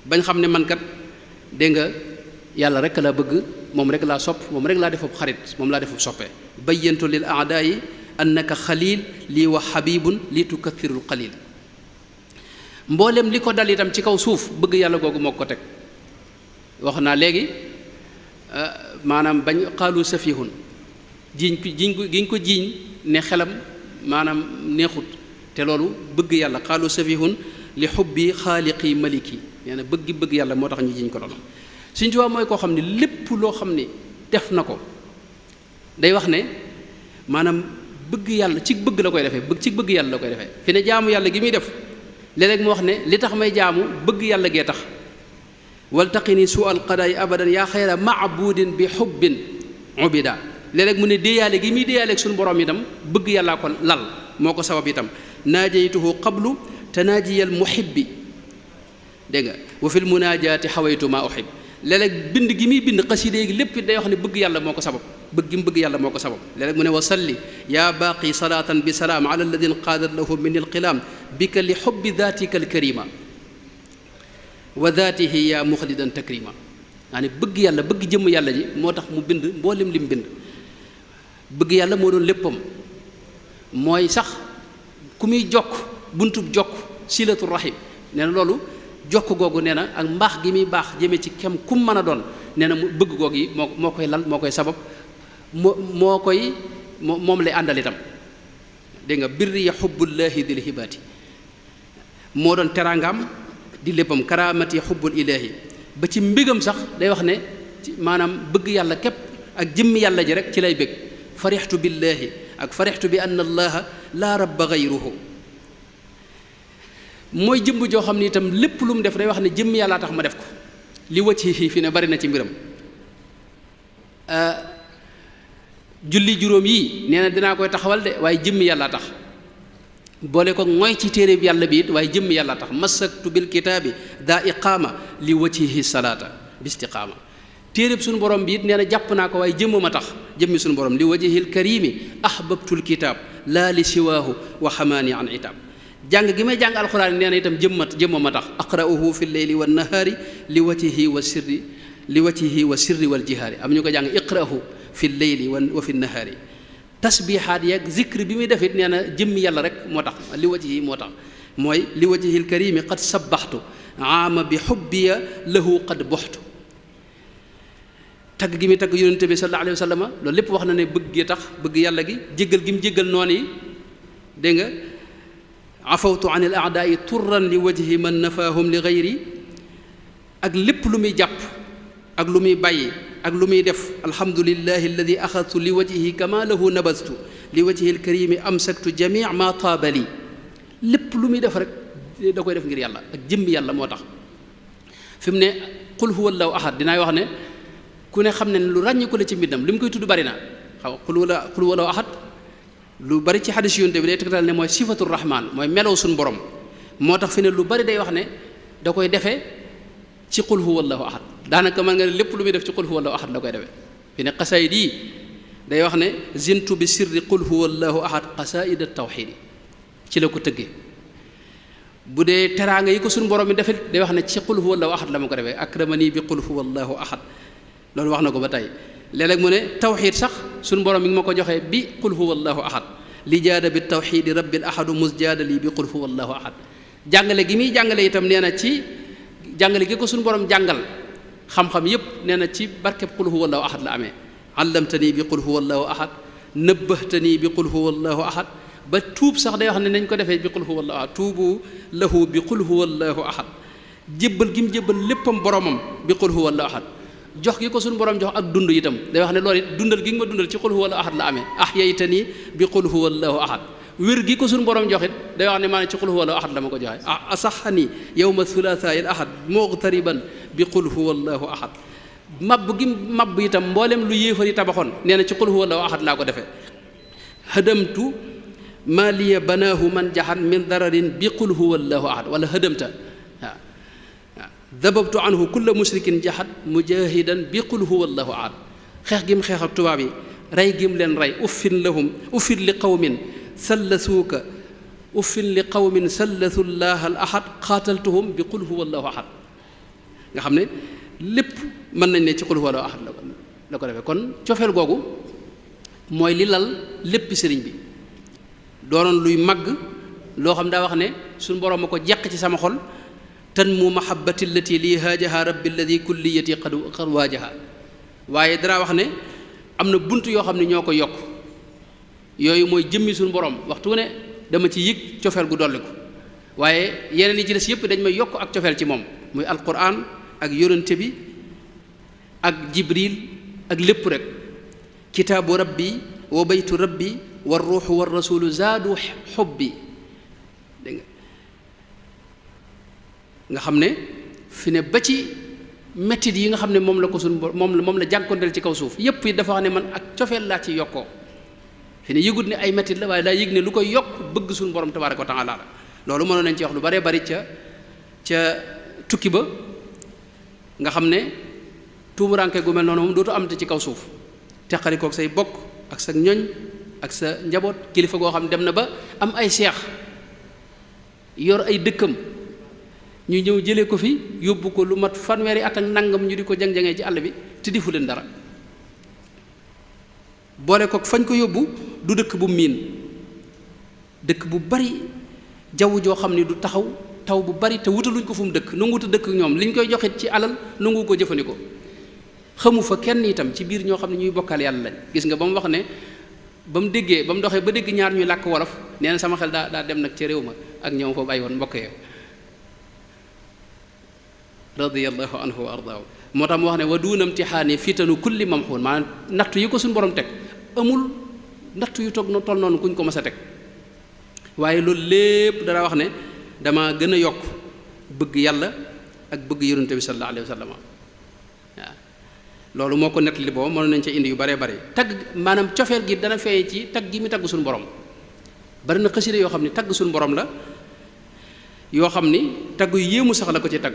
[SPEAKER 1] bañ xam ne man kat dégg nga yàlla rek laa bëgg moom rek laa sopp moom rek laa defab xarit moom laa defab soppe bayyantu lil aadaayi annaka xalil lii wa xabibun li tukathirul qalil mboolem li ko dal itam ci kaw suuf bëgg yàlla googu moo ko teg wax naa léegi maanaam bañ xaalu safihun giñ ko jiiñ ne xelam maanaam neexut te loolu bëgg yàlla xaalu safihun li xubbi xaaliqi maliki nee na bëgg yàlla moo tax ñu jiiñ ko loolu Sëñ Tuubaa mooy koo xam ne lépp loo xam ne def na ko day wax ne maanaam bëgg yàlla ci bëgg la koy defee ci bëgg yàlla la koy defee fi ne jaamu yàlla gi muy def léeg-léeg mu wax ne li tax may jaamu bëgg yàlla gee tax waltaqini su al qadaay abadan yaa xayra maabudin bi xubbin ubida léeg-léeg mu ne déeyaale gi muy déeyaale ak suñu borom itam bëgg yàllaa ko lal moo ko sabab itam naajaytuhu qablu tanaajiyal muhibbi dégg nga wa fil munaajaati xawaytu maa uhib léeg-léeg bind gi muy bind xasida gi lépp day wax ne bëgg yàlla moo ko sabab bëgg gi mu bëgg yàlla moo ko sabab léeg-léeg mu ne wa salli yaa baaqi salaatan bi salaam ala alladin qaadat lahu min alqilaam bika li xubbi daatika alkarima wa daatihi yaa muxlidan takrima maa ne bëgg yàlla bëgg jëmm yàlla ji moo tax mu bind mboolem lim bind bëgg yàlla moo doon léppam mooy sax ku muy jokk buntub jokk silatu rahim nee na loolu jokk googu nee na ak mbaax gi muy baax jëme ci kem kum mën a doon nee na mu bëgg googu yi moo koy lal moo koy sabab moom lay àndal itam dégg nga birri ya xubbullaahi dil hibaati moo doon teraangam di léppam karaamati xubbul ilaahi ba ci mbégam sax day wax ne maanaam bëgg yàlla képp ak jëmmi yàlla ji rek ci lay bég farixtu billaahi ak farixtu bi anna allaha laa rabba gayruhu mooy jëmb joo xam ne itam lépp lu mu def day wax ne jëmmi yàllaa tax ma def ko li wacci fi ne bari na ci mbiram julli juróom yii nee na dinaa koy taxawal de waaye jëmmi yàllaa tax boole ko mooy ci téere bi yàlla bi it waaye jëmmi yàllaa tax masaktu bil kitaabi daa iqaama li waccihi salaata bi istiqaama téere bi suñu borom bi it nee na jàpp naa ko waaye jëmm ma tax jëmmi suñu borom li wajhil karimi ahbabtul kitaab laa li siwaahu wa xamaani an itaab jàng gi may jàng alxuraan nee na itam jëmm ma tax aqra'uhu fi lleyli wa nahaari li wajhihi wa sirri wal jihaari am ñu ko jàng iqra'uhu fi lleyli wa fi nahaari tasbihaat yeeg zikr bi muy def it nee na jëmmi yàlla rek moo tax li wajhi moo tax mooy li wajhil karimi qad sabbaxtu aama bi xubbiya lahu qad boxtu tagg gi muy tagg yonente bi sallallahu alayhi wa sallam loolu lépp wax na ne bëgg gi tax bëgg yàlla gi jéggal gi mu jéggal noon yi dégg nga afawtu an il aadaai turran li wajhi man nafaahum li gayri ak lépp lu muy jàpp ak lu muy bàyyi ak lu muy def alhamdulillahi alladi axadtu li wajhihi kama lahu nabastu li wajhi alkarimi amsaktu jamii ma taabali lépp lu muy def rek da koy def ngir yàlla ak jëmmi yàlla moo tax fi mu ne qul huwa allahu ahad dinaay wax ne ku ne xam ne lu ràññi ko la ci mbindam li mu koy tudd bari na xaw qul huwa allahu ahad lu bari ci xadis yonte bi day tegtal ne mooy sifatul rahman mooy melow suñu borom moo tax fi ne lu bari day wax ne da koy defee ci qul huwa allahu ahad daanaka mën nga ne lépp lu muy def ci qul huwa allahu ahad la koy defee fi ne xasaayid yi day wax ne zintu bi sirri qul huwa allahu ahad xasaayid at tawxiid ci la ko tëggee bu dee teraanga yi ko suñu borom mi defee day wax ne ci qul huwa allahu ahad la ma ko defee akramani bi qul huwa allahu ahad loolu wax na ko ba tey léeg-léeg mu ne tawxiid sax suñu borom mi ngi ma ko joxee bi qul huwa allahu ahad li jaada bi tawxiidi rabbil ahadu musjaada lii bi qul huwa allahu ahad jàngale gi muy jàngale itam nee na ci jàngale gi ko suñu borom jàngal xam-xam yépp nee na ci barkeb qul huwa allahu ahad la amee allamtanii bi qul huwa allahu ahad nëbbahtanii bi qul huwa allahu ahad ba tuub sax day wax ne nañ ko defee bi qul huwa allahu ahad tuubu lahu bi qul huwa allahu ahad jébbal gi mu jébbal léppam boromam bi qul huwa allahu ahad jox gi ko suñu borom jox ak dund itam day wax ne loolu it dundal gi nga ma dundal ci qul huwa allahu ahad la amee ahyaytanii bi qul huwa allahu ahad wér gi ko suñu borom jox it day wax ne maanaam ci qul huwa allahu ahad la ma ko joxe asaxani yawma thulathaa al ahad muqtariban bi qul huwa allahu ahad mabb gi mabb itam mboolem lu yéefar yi tabaxoon nee na ci qul huwa allahu ahad laa ko defee hadamtu maa liya banaahu man jaxan min dararin bi qul huwa allahu ahad wala hadamta waaw dababtu anhu kulla mushrikin jaxat mujahidan bi qul huwa allahu ahad xeex gi mu xeex ak tubaab yi rey gi mu leen rey uffin lahum uffin li qawmin sallasuuka uffin li qawmin sallasu llaha al ahad xaataltuhum bi qul huwa allahu ahad nga xam ne lépp mën nañ ne ci qul huwa allahu ahad la ko defee kon cofeel googu mooy li lal léppi sëriñ bi doonoon luy màgg loo xam daa wax ne suñu borom ma ko jeq ci sama xol tan mu mahabbati allati lii haajaha rabbi alladi kulliyati qad waajaha waaye dara wax ne am na bunt yoo xam ne ñoo ko yokk yooyu mooy jëmmi suñu borom waxtu ne dama ci yëg cofeel gu dolliku waaye yeneen yi ci des yëpp dañ may yokk ak cofeel ci moom muy alquran ak yonente bi ak jibril ak lépp rek kitaabu rabbi wa baytu rabbi wa ruuxu wa rasulu zaadu xubbi dégg nga xam ne fi ne ba ci mettit yi nga xam ne moom la ko suñ moom la jànkonteel ci kaw suuf yépp yi dafa wax ne man ak cofeel laa ci yokkoo fi ne yëgut ne ay mettit la waaye daa yëg ne lu koy yokk bëgg suñu borom tabaaraka wa taala la loolu mënoon nañ ci wax lu baree bari ca tukki ba nga xam ne tuumuranke gu mel noonu moom dootu am te ci kaw suuf teqalikook say bokk ak sa ñoñ ak sa njaboot kilifa goo xam ne dem na ba am ay seex yor ay dëkkam ñu ñëw jëlee ko fi yóbbu ko lu mat fanweeri at ak nangam ñu di ko jang-jangee ci àll bi te difu leen dara boole ko fañ ko yóbbu du dëkk bu miin dëkk bu bari jaww joo xam ni du taxaw taw bu bari te wutaluñ ko fu mu dëkk nanguwut a dëkk ñoom liñ koy joxit ci alal nangu ko jëfandikoo xamu fa kenn itam ci biir ñoo xam ne ñuy bokkal yàlla lañ gis nga ba mu wax ne ba mu déggee ba mu doxee ba dégg ñaar ñuy làkk wolof nee na sama xel daa dem nag ca réew ma ak ñoom foofu ay woon mbokk yow radiyallahu anhu wa ardaahu moo tax mu wax ne wa duuna imtixaani fitanu kulli mamxuun maanaam nattu yi ko suñu borom teg amul nattu yu toog toll noonu kuñ ko mas a teg waaye loolu lépp dara wax ne dama gën a yokk bëgg yàlla ak bëgg yonente bi sallallahu alayhi wa sallam waaw loolu moo ko nettali boobu mënoon nañ ca indi yu baree bare tagg maanaam cofeel gi dana feeñ ci tagg gi mu tagg suñu borom bari na xasida yoo xam ne tagg suñu borom la yoo xam ni tagg yu yéemu sax la ko ci tagg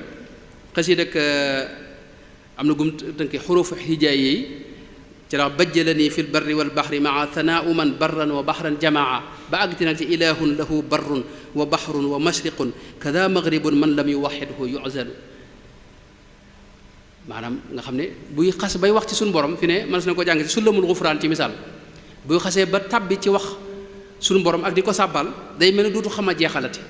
[SPEAKER 1] xasida ak am na gum tënki xuruf hijaay yi ci la bajjalani fi lbarri walbaxri maa thanaau man barran wa baxran jamaa ba àggti nag ci ilahun lahu barrun wa baxrun wa mashriqun kada maghribun man lam yuwaxidhu yuzalu maanaam nga xam ne buy xas bay wax ci suñu borom fi ne mën na ko jàng ci sulamul xufraan ci misaal buy xasee ba tàbbi ci wax suñu borom ak di ko sàbbal day mel ne duutu xam a jeexalati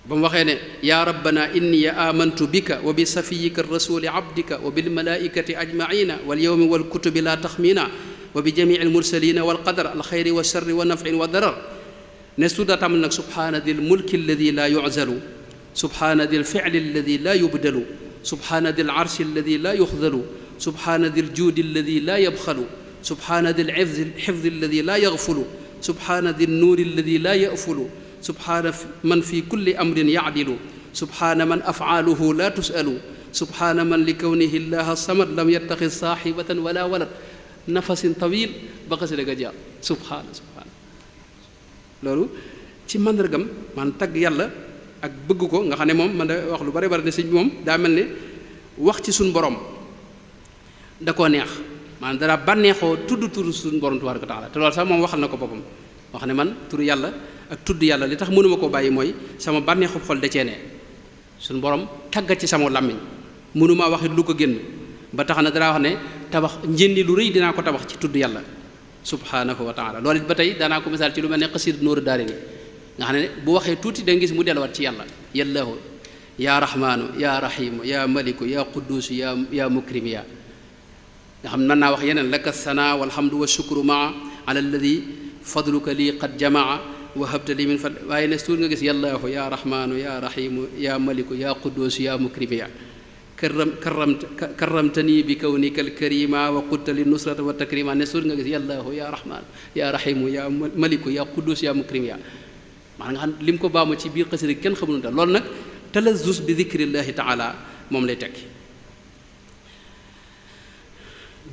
[SPEAKER 1] ba mu waxee ne yaa rabbana inni amantu bika wa bi safiyika rasuli abdika wa bil malaikati ajmaina wal yawmi wal kutubi la taxmina wa bi jamii al mursalina wal qadar al xayri wa sharri wa nafin wa darar ne su daa tàmbali nag subhaana dil mulki alladi la yuzalu subhaana dil fili alladi la yubdalu subhaana dil arshi alladi la yuxdalu subhaana dil juudi alladi la yabxalu subhaana dil xifdi alladi la yaxfulu subhaana dil nuuri alladi la yafulu subhaana man fi kulli amrin yacdilu subhaana man afcaaluhu la tusalu subhaana man li kawnihi llaha samad lam yattaxid saaxibatan wala walad nafasin tawil ba xasida ga jaar subhaana loolu ci màndargam man tagg yàlla ak bëgg ko nga xam ne moom man da wax lu bari bari ne sëñ bi moom daa mel ne wax ci suñu borom da koo neex maanaam dara bànneexoo tudd turu suñu borom tabaaraka wa taala te loolu sax moom waxal na ko boppam wax ne man turu yàlla ak tudd yàlla li tax mënuma koo bàyyi mooy sama bànneexu xol da cee ne suñu borom tàggat ci sama làmmiñ mënumaa waxit lu ko génn ba tax na dara wax ne tabax njëndi lu rëy dinaa ko tabax ci tudd yàlla subhanahu wa taala loolu it ba tey daanaa ko misaal ci lu mel ne xasiid Nuuru Daarayni nga xam ne bu waxee tuuti da nga gis mu delluwaat ci yàlla yallaahu yaa rahmaanu yaa rahimu yaa maliku yaa quddus yaa mukrim yaa nga xam ne mën naa wax yeneen laka sana walhamdu wa shukru maa ala alladi fadluka lii qad jamaa wa habta li min fadl waaye ne tuuti nga gis yallaahu yaa rahmaanu yaa rahimu yaa maliku yaa quddus yaa mukrim yaa karramtani bi kawnika alkarima wa qutta li nusrata wa takrima ne suur nga gis yallaahu yaa rahmaan yaa rahimu yaa maliku yaa quddus yaa mukrim yaa maanaam nga xam lim ko baamu ci biir xasida kenn xamul daal loolu nag talazus bi dikrillahi taala moom lay tekki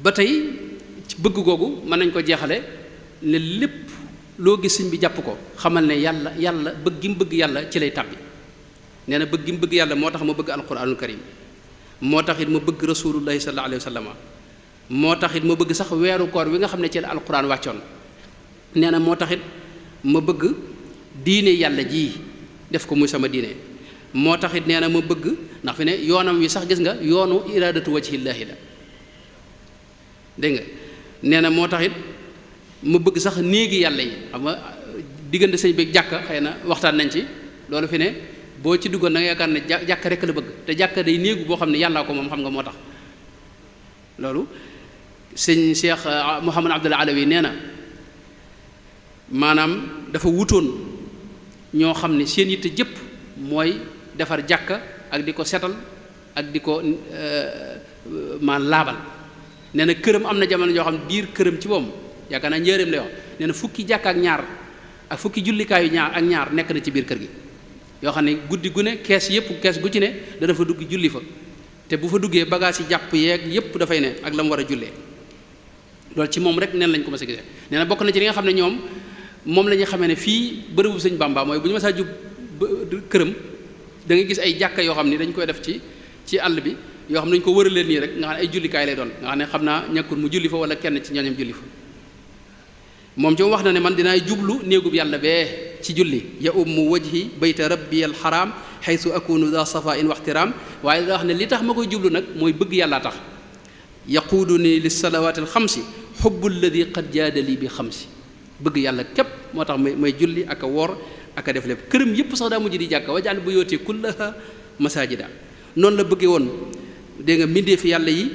[SPEAKER 1] ba tey ci bëgg googu mën nañ ko jeexale ne lépp loo gis sëñ bi jàpp ko xamal ne yàlla bëgg gi mu bëgg yàlla ci lay tàbbi nee na bëgg gi mu bëgg yàlla moo tax ma bëgg alquranul karim moo tax it ma bëgg rasulullahi sallallahu alayhi wa sallam moo tax it ma bëgg sax weeru koor wi nga xam ne ci la alquran wàccoon nee na moo tax it ma bëgg diine yàlla ji def ko muy sama diine moo tax it nee na ma bëgg ndax fi ne yoonam wi sax gis nga yoonu iradatu wajhillaahi la dégg nga nee na moo tax it ma bëgg sax néegi yàlla yi xam nga diggante sëñ bi jàkka xëy na waxtaan nañ ci loolu fi ne boo ci duggoon da nga yaakaar ne jàkka rekk la bëgg te jàkka day néegu boo xam ne yàllaa ko moom xam nga moo tax loolu sëñ Cheikh Mouhamad Abdul Alawi nee na maanaam dafa wutoon ñoo xam ne seen yitte jëpp mooy defar jàkka ak di ko setal ak di ko laabal nee na këram am na jamono joo xam ne biir këram ci moom yaakaar naa njëreem lay wax nee na fukki jàkka ak ñaar ak fukki jullikaayu ñaar nekk na ci biir kër gi yoo xam ne guddi gu ne kees gu ci ne dana fa dugg julli fa te bu fa duggee bagage yi jàpp yeeg yépp dafay ne ak la mu war a jullee loolu ci moom rek neen lañ ko mas a gisee nee na bokk na ci li nga xam ne ñoom moom la ñuy xamee ne fii bërëbu sëñ Bamba mooy bu ñu masaa jub këram da ngay gis ay jàkka yoo xam ne dañ koy def ci àll bi yoo xam ne dañu ko wëraleen nii rek nga xam ne ay jullikaay lay doon nga xam ne xam naa ñàkkul mu julli fa wala kenn ci ñooñam julli fa moom ci wax na ne man dinaay jublu néegub yàlla bee ci julli ya ummu wajhi bayta rabbi al haram haythu akunu da safa in waxtiraam waaye da wax ne li tax ma koy jublu nag mooy bëgg yàllaa tax yaquudu ni lis salawaati al xamsi xubbu alladi qad jaadali bi xamsi bëgg yàlla képp moo tax may julli ak a woor ak a def lépp këram yëpp sax daa mujj di jàkka waj'al buyuuti kullaha masaajida noonu la bëggee woon dégg nga mbindee fi yàlla yi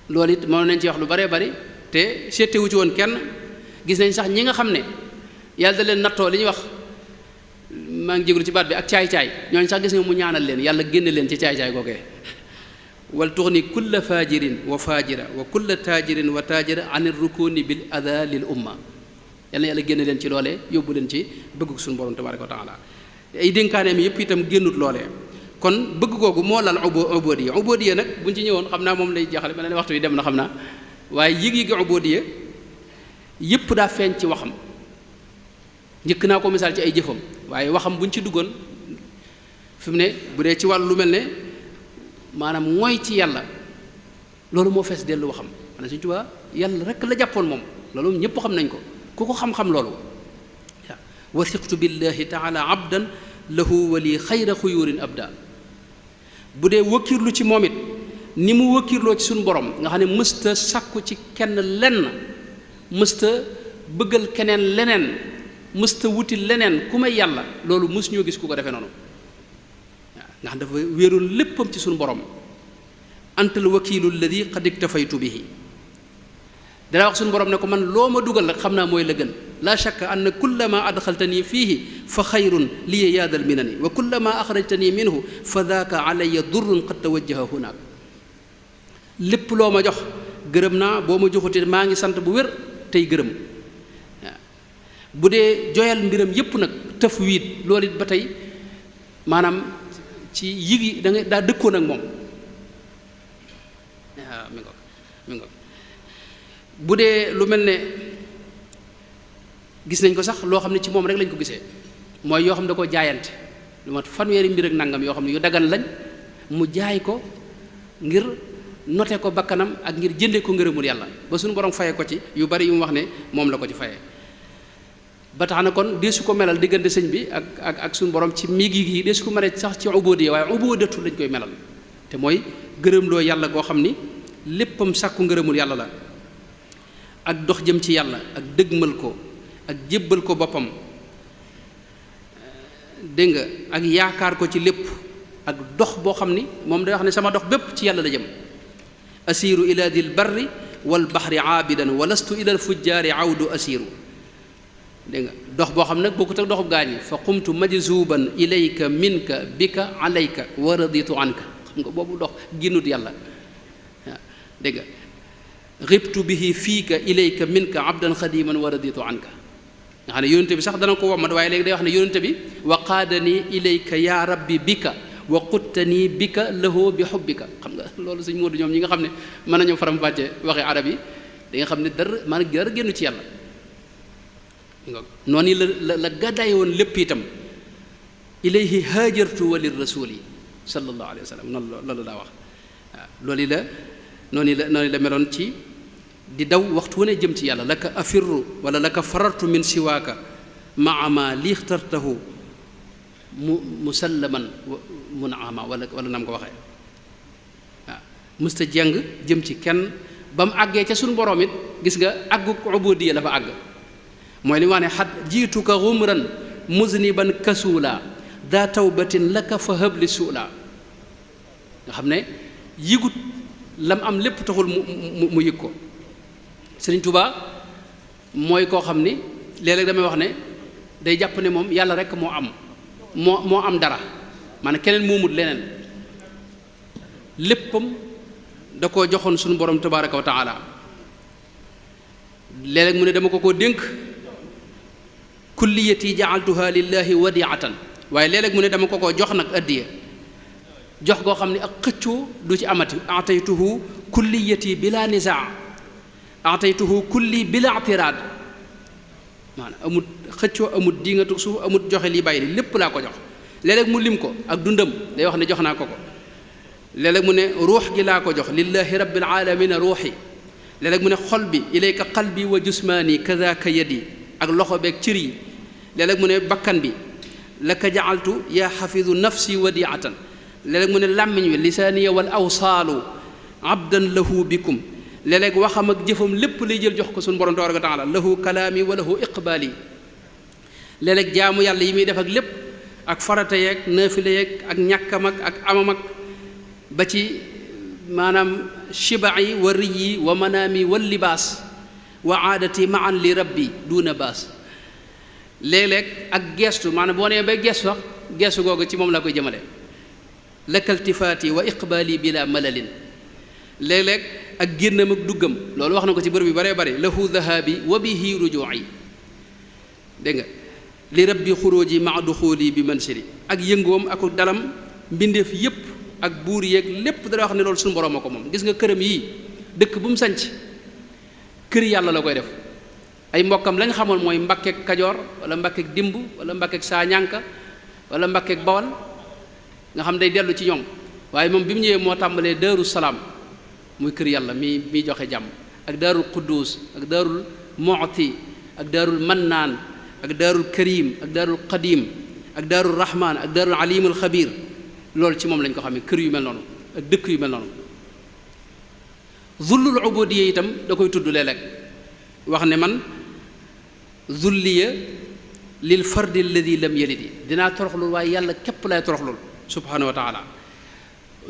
[SPEAKER 1] loolu it moo nañ ci wax lu baree bari te seetewu ci woon kenn gis nañ sax ñi nga xam ne yàlla da leen nattoo li ñuy wax maa ngi jégalu ci baat bi ak caay-caay ñooñu sax gis nga mu ñaanal leen yàlla génne leen ci caay-caay googee wal tuxni kulla fajirin wa fajira wa kulla tajirin wa tajira an rukuni bil ada lil umma yàlla génne leen ci loolee yóbbu leen ci bëgg suñu borom tabaraka wa taala ay dénkaaneem yëpp itam génnut loolee kon bëgg googu moo lal ubudiyya nag buñ ci ñëwoon xam naa moom lay jeexale beneen waxtu yi dem na xam naa waaye yëg-yëgi ubudiyya yëpp daa feeñ ci waxam njëkk naa ko misaal ci ay jëfam waaye waxam buñ ci duggoon fi mu ne bu dee ci wàllu lu mel ne maanaam mooy ci yàlla loolu moo fees dellu waxam maanaam Sëriñ Tuubaa yàlla rek la jàppoon moom loolu ñëpp xam nañ ko ku ko xam-xam loolu waaw wasiqtu billahi taala abdan lahu wali xayra xuyurin abda bu dee wëkkirlu ci moom it ni mu wëkkirloo ci suñu borom nga xam ne mësta sàkku ci kenn lenn mësta bëggal keneen leneen mësta wuti leneen ku may yàlla loolu mës ñoo gis ku ko defee noonu waaw nga xam dafa wéerul léppam ci suñu borom antal wakiilu alladi qad iktafaytu bihi dana wax suñu borom ne ko man loo ma dugal rek xam naa mooy la gën la shakka anna kullama adxaltani fiihi fa xayrun liya yaadal minani wa kullama axrajtani minhu fa daaka alayya durrun qad tawajjaha hunaak lépp loo ma jox gërëm naa boo ma joxutee maa ngi sant bu wér tey gërëm waaw bu dee joyal mbiram yépp nag tafwiid loolu it ba tey maanaam ci yigi da nga daa dëkkoon ak moom waaw mi ngoog bu dee lu mel ne gis nañ ko sax loo xam ne ci moom rek lañ ko gisee mooy yoo xam ne da ko jaayante lu mat fanweeri mbir ak nangam yoo xam ne yu dagan lañ mu jaay ko ngir note ko bakkanam ak ngir jënde ko ngërëmul yàlla ba suñu borom faye ko ci yu bari yu mu wax ne moom la ko ci faye ba tax na kon dee su ko melal diggante sëñ bi ak suñu borom ci miigi gi dee su ko melal sax ci ubudiyya waaye ubudatu lañ koy melal te mooy gërëmloo yàlla goo xam ni léppam sàkku ngërëmul yàlla la ak dox jëm ci yàlla ak dëgmal ko ak jébbal ko boppam dégg nga ak yaakaar ko ci lépp ak dox boo xam ni moom day wax ne sama dox bépp ci yàlla la jëm asiiru ila dil barri wal bahri aabidan wa lastu ila al fujjaari awdu asiiru dégg nga dox boo xam nag bokkut ak doxub gaañi fa qumtu majzuban ilayka minka bika alayka wa raditu anka xam nga boobu dox ginnut yàlla waaw dégg nga ribtu bihi fiika ilayka minka abdan xadiman wa raditu anka nga xam ne yónente bi sax dana ko wommat waaye léegi day wax ne yónente bi wa qaadani ilayka ya rabbi bika wa quttani bika lahu bi xubbika xam nga loolu sëñ Moodu ñoom ñi nga xam ne mën nañoo faram fàcce waxi arab yi da nga xam ne dara génn ci yàlla noonu la gàddaay woon lépp itam ilayhi haajartu wa lir rasuli sallallahu alayhi wa sallam noonu la daa wax waaw noonu la meloon ci di daw waxtu wu ne jëm ci yàlla laka afirru wala laka farartu min siwaaka maa ma li ixtartahu musallaman munama wala nam ko waxee waaw musta jàng jëm ci kenn ba mu àggee ca suñu borom it gis nga àggu ubudiyya la fa àgg mooy li mu wax ne xat jiituka xumran muzniban kasuula daa tawbatin laka fa habli suula nga xam ne yëgut lam am lépp taxul mu yëg ko Sëriñ Tuubaa mooy koo xam ni léeg-léeg damay wax ne day jàpp ne moom yàlla rekk moo am dara maanaam keneen moomut leneen léppam da koo joxoon suñu borom tabaaraka wa taala léeg-léeg mu ne dama ko dénk kulliyati ja'altuha lillahi wadi'atan waaye léeg-léeg mu ne dama ko jox nag addiya jox goo xam ne ak xëccoo du ci amati ataytuhu kulliyati bila nizaa ataytuhu kulli bila i'tiraad maanaam amut xëccoo amut diingatu suuf amut joxe lii bàyyi li lépp laa ko jox léeg-léeg mu lim ko ak dundam day wax ne jox naa ko léeg-léeg mu ne ruux gi laa ko jox lillahi rabbil alamina ruuxi léeg-léeg mu ne xol bi ilayka qalbi wa jusmaani kadaka yadi ak loxo beeg cër yi léeg-léeg mu ne bakkan bi laka ja'altu yaa xafidu nafsi wadiatan léeg-léeg mu ne làmmiñ wi lisaaniya wal awsaalu abdan lahu bikum léeg-léeg waxam ak jëfam lépp lay jël jox ko suñu borom tabaraka wa taala lahu kalaami wa lahu iqbaali léeg-léeg jaamu yàlla yi muy def ak lépp ak farata yeeg naafila yeeg ak ñàkkam ak amam ak ba ci maanaam shibai wa riyi wa manaami wa libaas wa aadati maan li rabbi duuna baas léeg-léeg ak gestu maanaam boo nee bay gestu wax gestu googu ci moom laa koy jëmale lakaltifaati wa iqbaali bila malalin léeg-léeg ak génnam ak duggam loolu wax na ko ci bërëb yu baree bare lahu dhahabi wa bihi rujuu'i dégg nga li rabbi xuróoji ma duxuli bi mansili ak yëngoom ak dalam mbindeef yépp ak buur yeeg lépp dara wax ne loolu suñu borom a ko moom gis nga këram yii dëkk bu mu sanc kër yàlla la koy def ay mbokkam lañ xamoon mooy mbakkeek kajoor wala mbakkeek dimb wala mbakkeek saañànka wala mbakkeek bawal nga xam day dellu ci ñoom waaye moom bi mu ñëwee moo tàmbalee daaru salaam muy kër yàlla mi joxe jàmm ak daarul quddus ak daarul mu'ti ak daarul mannaan ak daarul karim ak daarul qadim ak daarul rahman ak daarul alimul xabir loolu ci moom lañ ko xamee kër yu mel noonu ak dëkk yu mel noonu zullul ubudiyya itam da koy tudd léeg-léeg wax ne man zulliya lil fardi alladi lam yalidi dinaa toroxlul waaye yàlla képp lay toroxlul subhanahu wa taala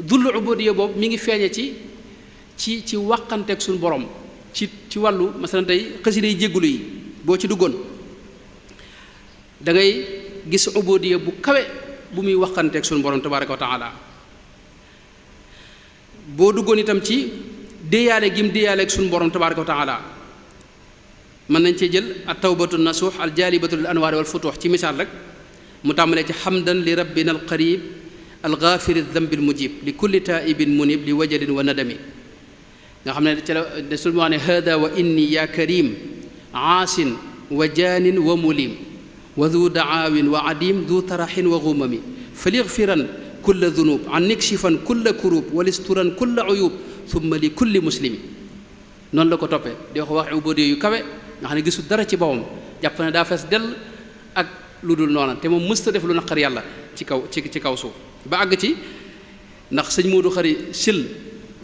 [SPEAKER 1] zullul ubudiyya boobu mi ngi feeñe ci wàqanteeg suñu borom ci wàllu masalan tey xasida yi jéggulu yi boo ci duggoon da ngay gis ubudiyya bu kawe bu muy wàqanteeg suñu borom tabaraka wa taala boo duggoon itam ci déeyaale gim déeyaaleeg suñu borom tabaraka wa taala mën nañ cee jël at tawbatu nasuux al jaalibatu lil anwaari wal futuux ci misaal rek mu tàmbalee ci xamdan li rabbina al qarib al gaafiri dambi al mujib li kulli taibin munib li wajalin wa nadami nga xam ne ci la de suñu wax ne hada wa inni ya karim aasin wa jaanin wa mulim wa du daawin wa adim du taraxin wa gumami falixfiran kulla dunub an nikshifan kulla kurub walisturan kulla uyub thumma li kulli muslimi noonu la ko toppee di ko wax ubudiyya yu kawe nga xam ne gisul dara ci boppam jàpp ne daa fees dell ak lu dul noona te moom mësta def lu naqar yàlla ci kaw suuf ba àgg ci ndax sëñ Moodu Xari Sil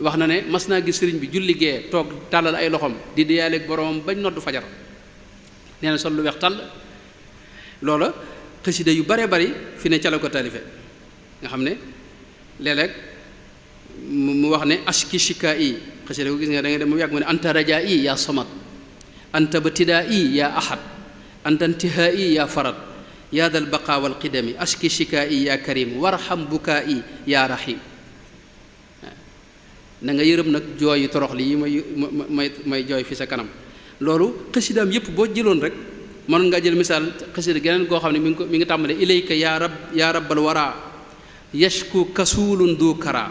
[SPEAKER 1] wax na ne mas naa gis sëriñ bi julli gee toog tàllal ay loxoom di diyaaleeg boromam bañ noddu fajar nee na sol lu weex tàll loola xasida yu bare bari fi ne ca la ko talife nga xam ne léeg-léeg mu wax ne ashki shika yi xasida ko gis nga da nga dem mu yàgg mu ne anta rajaa yi yaa samad anta batidaa yi yaa ahad anta intihaa yi yaa farad yaa dal baqa wal qidami ashki shika yi yaa karim warham bukaa yi yaa rahim na nga yërëm nag jooyi torox li yi may jooy fi sa kanam loolu xasidaam yépp boo jëloon rek mën nga jël misaal xasida geneen goo xam ne mi ngi tàmbale ilayka yaa rabbal wara yashku kasulun du kara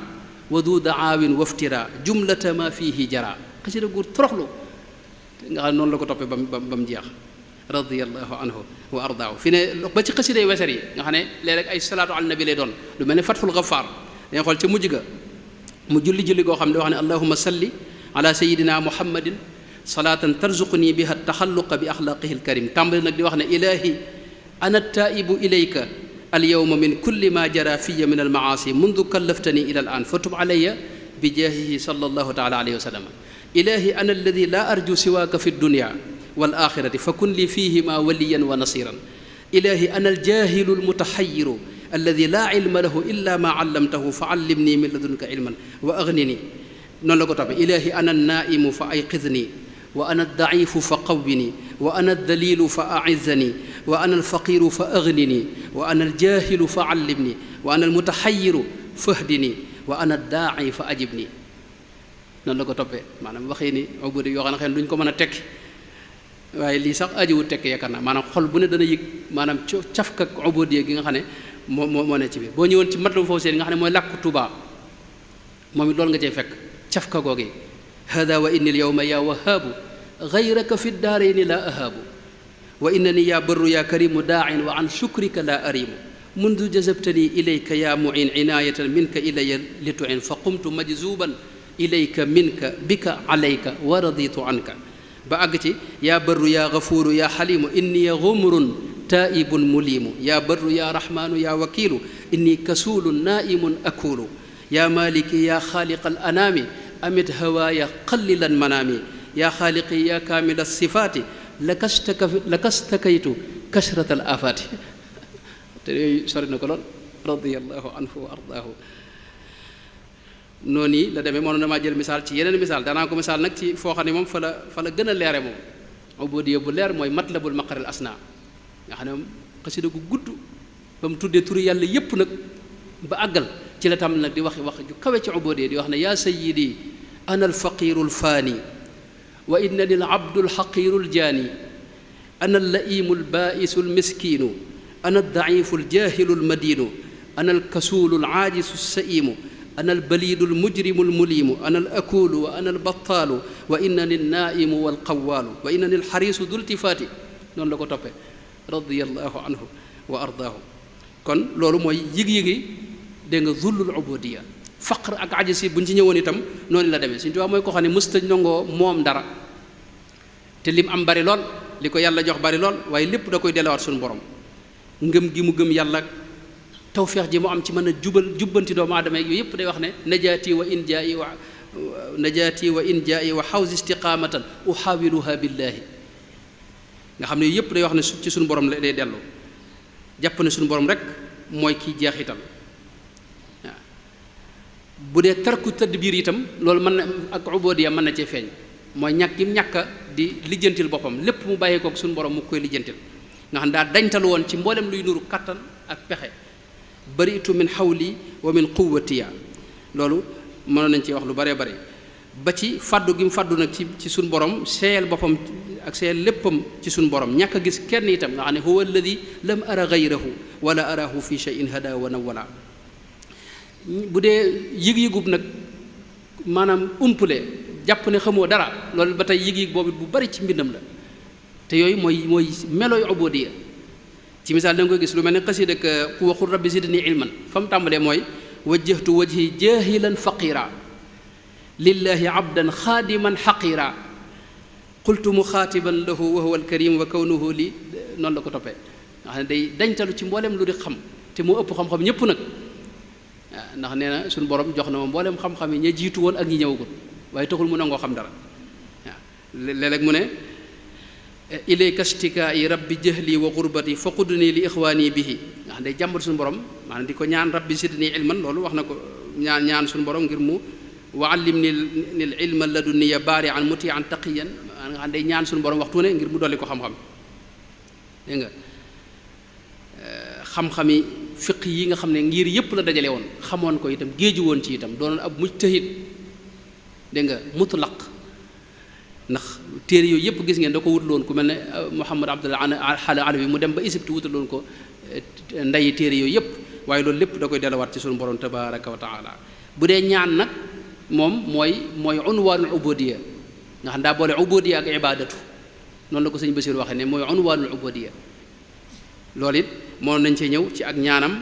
[SPEAKER 1] wa du daawin waftira jumlata ma fihi jara xasida gu toroxlu nga xam ne noonu la ko toppee ba mu jeex radiyallahu anhu wa ardaahu fi ne ba ci xasida weser yi nga xam ne léeg-léeg ay salaatu ala nabi lay doon lu mel ne fatxul gafaar dañuy xool ca mujj ga mu julli goo xam ne wax ne allahumma salli ala sayidina muhammadin salaatan tarzuquni biha taxalluqa bi axlaaqihi alkarim tàmbali nag di wax ne ilahi ana taibu ilayka alyawma min kulli ma jara fiya min almaasi mundu kallaftani ila al an fatub alayya bi jaahihi sallallahu taala alayhi wa sallam ilahi ana alladi la arju siwaaka fi dunya wal axirati fa kun li fihima waliyan wa nasiran ilahi ana aljahilu almutaxayiru alladi laa ilma lahu illa ma allamtahu fa allimni min ladunka ilman wa aghnini noonu la ko toppee ilahi ana annaimu fa ayqidni wa ana aldaifu fa qawwini wa ana aldalilu fa aizzani wa ana alfaqiru fa aghnini wa ana aljahilu fa allimni wa ana almutaxayiru fahdini wa ana addaai fa ajibni noonu la ko toppee maanaam waxee ni ubudi yoo xam ne xëy na duñ ko mën a tekki waaye lii sax ajiwu tekki yaakaar naa maanaam xol bu ne dana yëg maanaam cafka ubudi gi nga xam ne moo ne ci biir boo ñëwoon ci Matlabul Fawzayni nga xam ne mooy làkku Tuubaa moom it loolu nga cay fekk cafka googi hada wa inni alyawma ya wahaabu gayraka fi daarayni la ahaabu wa innani ya barru ya karimu daain wa an shukrika la arimu mundu jazabtani ilayka ya muin inayatan minka ilaya lituin fa qumtu majzuban ilayka minka bika alayka wa raditu anka ba àgg ci yaa barru yaa gafuuru yaa xalimu inni gumrun taibun mulimu yaa barru yaa rahmaanu yaa wakiilu inni kasuulun naimun akuulu yaa maliki yaa xaaliqa al anaami amit hawaaya qallilan manaami yaa xaaliqi yaa kaamila sifaati lakastakaytu kashrata al afaati te yooyu sori na ko lool radiyallahu anhu wa ardaahu noonu yi la demee mënoon damaa jël misaal ci yeneen misaal danaa ko misaal nag ci foo xam ne moom fa la gën a leere moom ubudiya bu leer mooy matlabul maqaril asna nga xam ne moom xasida gu gudd ba mu tuddee turi yàlla yépp nag ba àggal ci la tam nag di wax ju kawe ci ubudiya di wax ne yaa sayyidi ana alfaqiru alfaani wa innani alabdu alxaqiru aljaani ana allaimu albaisu almiskinu ana aldaifu aljahilu almadinu ana alkasuulu alaajisu alsaimu ana albaliidu almujrimu almuliimu ana alakuulu wa ana albattaalu wa innani alnaaimu walqawaalu wa innani alxariisu dultifaati noonu la ko toppee radiyallahu anhu wa ardaahu kon loolu mooy yëg-yëgi dégg nga zullul ubudiya faqr ak ajasi buñ ci ñëwoon itam noonu la demee Sëñ Tuubaa mooy ko xam ne mësta nangoo moom dara te lim am bari lool li ko yàlla jox bari lool waaye lépp da koy delluwaat suñu borom ngëm gi mu gëm yàlla tawfeex ji mu am ci mën a jubbanti doomu aadama yooyu yëpp day wax ne najaati wa in jaa'i wa xawsi istiqaamatan uxaawiluha billaahi nga xam ne yooyu yëpp day wax ne ci suñu borom la day dellu jàpp ne suñu borom rek mooy kiy jeexital waaw bu dee tarku tadbiir itam loolu mën na ak ubudiya mën na cee feeñ mooy ñàkk di lijjantil boppam lépp mu bàyyee kook suñu borom mu koy lijjantil nga xam daa dañtal woon ci mboolem luy nuru kattan ak pexe baritu min xawli wa min quwwatiya loolu mënoon nañ ci wax lu bare bare ba ci fàddu gi mu fàddu nag ci suñu borom seeyal boppam ak seeyal léppam ci suñu borom ñàkk a gis kenn itam nga xam ne huwa alladi lam ara gayrahu wala arahu fi shay'in hada wa nawala bu dee yëg-yëgub nag maanaam umpule jàpp ne xamoo dara loolu ba tey yëg-yëg boobu bu bari ci mbindam la te yooyu mooy melooy ubudiya ci misaal da nga koy gis lu mel ne xasida ak waxul rabbi zidni ilman fa mu tàmbalee mooy wajjahtu wajhi jahilan faqira lillahi abdan xaadiman xaqira qultu muxaatiban lahu wa huwa alkarim wa kawnuhu li noonu la ko toppee nga xam ne day dañtalu ci mboolem lu di xam te moo ëpp xam-xam ñëpp nag waaw ndax nee na suñu borom jox na ma mboolem xam-xam yi ña jiitu woon ak ñi ñëwagul waaye taxul mu nangoo xam dara waaw léeg-léeg mu ne ilayka shtikaa'i rabbi jahli wa gurbati faqudni li ixwaani bihi nga xam ne jàmbat suñu borom maanaam di ko ñaan rabbi zidni ilman loolu wax na ko ñaan suñu borom ngir mu wa allimni al ilma ladunniya baari'an muti'an taqiyan nga xam ne ñaan suñu borom waxtu ne ngir mu dolli ko xam-xam dégg nga xam-xami fiq yi nga xam ne ngir yëpp la dajale woon xamoon ko itam géeju woon ci itam doonoon ab mujtahid dégg nga mutlaq ndax téere yooyu yëpp gis ngeen da ko wutaloon ku mel ne Muhammad Abdul Alawi mu dem ba Égypte wutaloon ko ndeyi téere yooyu yëpp waaye loolu lépp da koy delluwaat ci suñu borom tabaraka wa taala bu dee ñaan nag moom mooy unwaanul ubudiya nga xam daa boole ubudiya ak ibadatu noonu la ko sëñ Basiir waxee ne mooy unwaanul ubudiya loolu it moom nañ cee ñëw ci ak ñaanam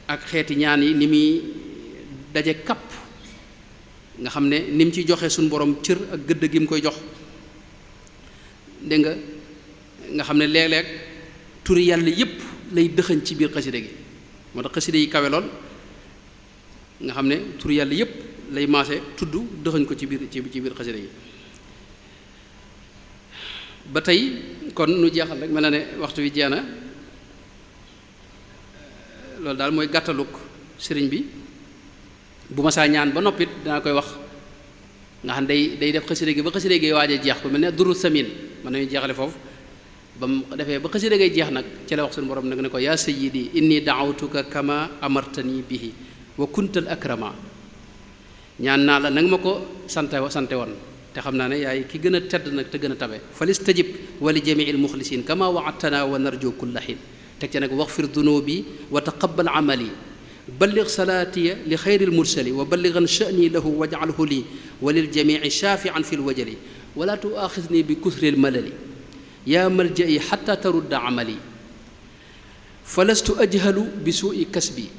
[SPEAKER 1] ak xeeti ñaan yi ni muy daje kapp nga xam ne ni mu ci joxe suñu borom cër ak gëdd gi mu koy jox dégg nga xam ne léeg-léeg turi yàlla yépp lay dëxëñ ci biir xasida gi moo tax xasida yi kawe lool nga xam ne turi yàlla yépp lay maase tudd dëxëñ ko ci biir xasida gi ba tey kon nu jeexal rek mel na ne waxtu wi jeex na loolu daal mooy gàttaluk sëriñ bi bu ma saa ñaan ba noppit danaa koy wax nga xam day def xasida gi ba xasida gi waaj a jeex ko mel ne duru samin mën nañu jeexale foofu ba mu defee ba xasida gi jeex nag ci la wax suñu borom nag ne ko yaa sayyidi inni daawtuka kama amartani bihi wa kuntal akrama ñaan naa la nanga ma ko sante woon te xam naa ne yaay ki gën a tedd nag te gën a tabe falistajib wa li jamiil muxlisin kama waadtana wa narju kulla xiin teg ca nag waxfir dunubi wa taqabbal amali balligh salaatiya li xayril mursali wa ballighan sha'ni lahu waj'alhu li wa lil jamii'i shaafi'an fil wajali wala tu'aaxidni bi kusril malali yaa malja'i xatta tarudda amali falastu ajhalu bi suu'i kasbi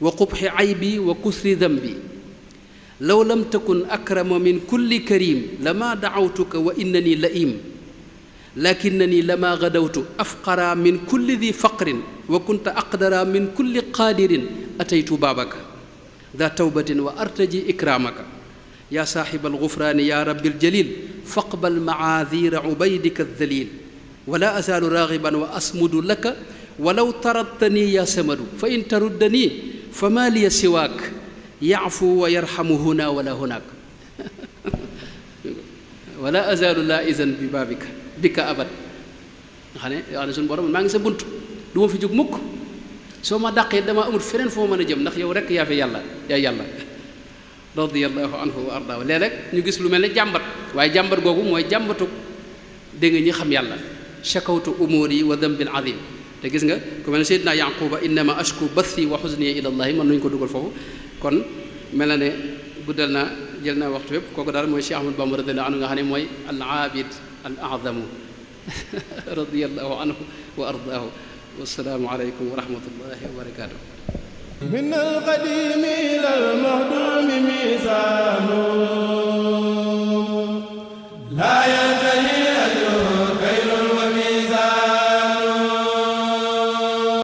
[SPEAKER 1] wa qubxi aybi wa kusri dambi law lam takun akrama min kulli karim lama da'awtuka wa innani la'im lakinnani lama gadawtu afqara min kulli di faqrin wa kunta aqdara min kulli qaadirin ataytu baabaka da tawbatin wa artaji ikramaka yaa saaxibal gufraani yaa rabbil jalil faqbal macaadira ubaydika aldalil wala azaalu raagiban wa asmudu laka walaw taradtani yaa samadu fa in taruddani fa maa liya siwaak yaafu wa yarxamu huna wala hunaak wala azaalu laa izan bi baabika bika abad nga xam ne wax ne suñu borom maa ngi sa bunt du ma fi jóg mukk soo ma dàqee dama amul feneen foo mën a jëm ndax yow rekk yaa fi yàlla yaay yàlla radiyallahu anhu wa ardaahu léeg-léeg ñu gis lu mel ne jàmbat waaye jàmbat googu mooy jàmbatu dégg nga ñi xam yàlla shakawtu umuri wa dambil azim te gis nga ku mel ne Seydina Yaquba innama ashku bathi wa xuzni ila allahi mën nañu ko dugal foofu kon mel na ne guddal naa jël naa waxtu yépp kooku daal mooy Cheikh Ahmadou Bamba radiyallahu anhu nga xam ne mooy al aabid al azamu radiyallahu anhu wa ardaahu wassalaamu aleykum wa rahmatullahi wa barakatuh min al qadim ila al mahdum misanu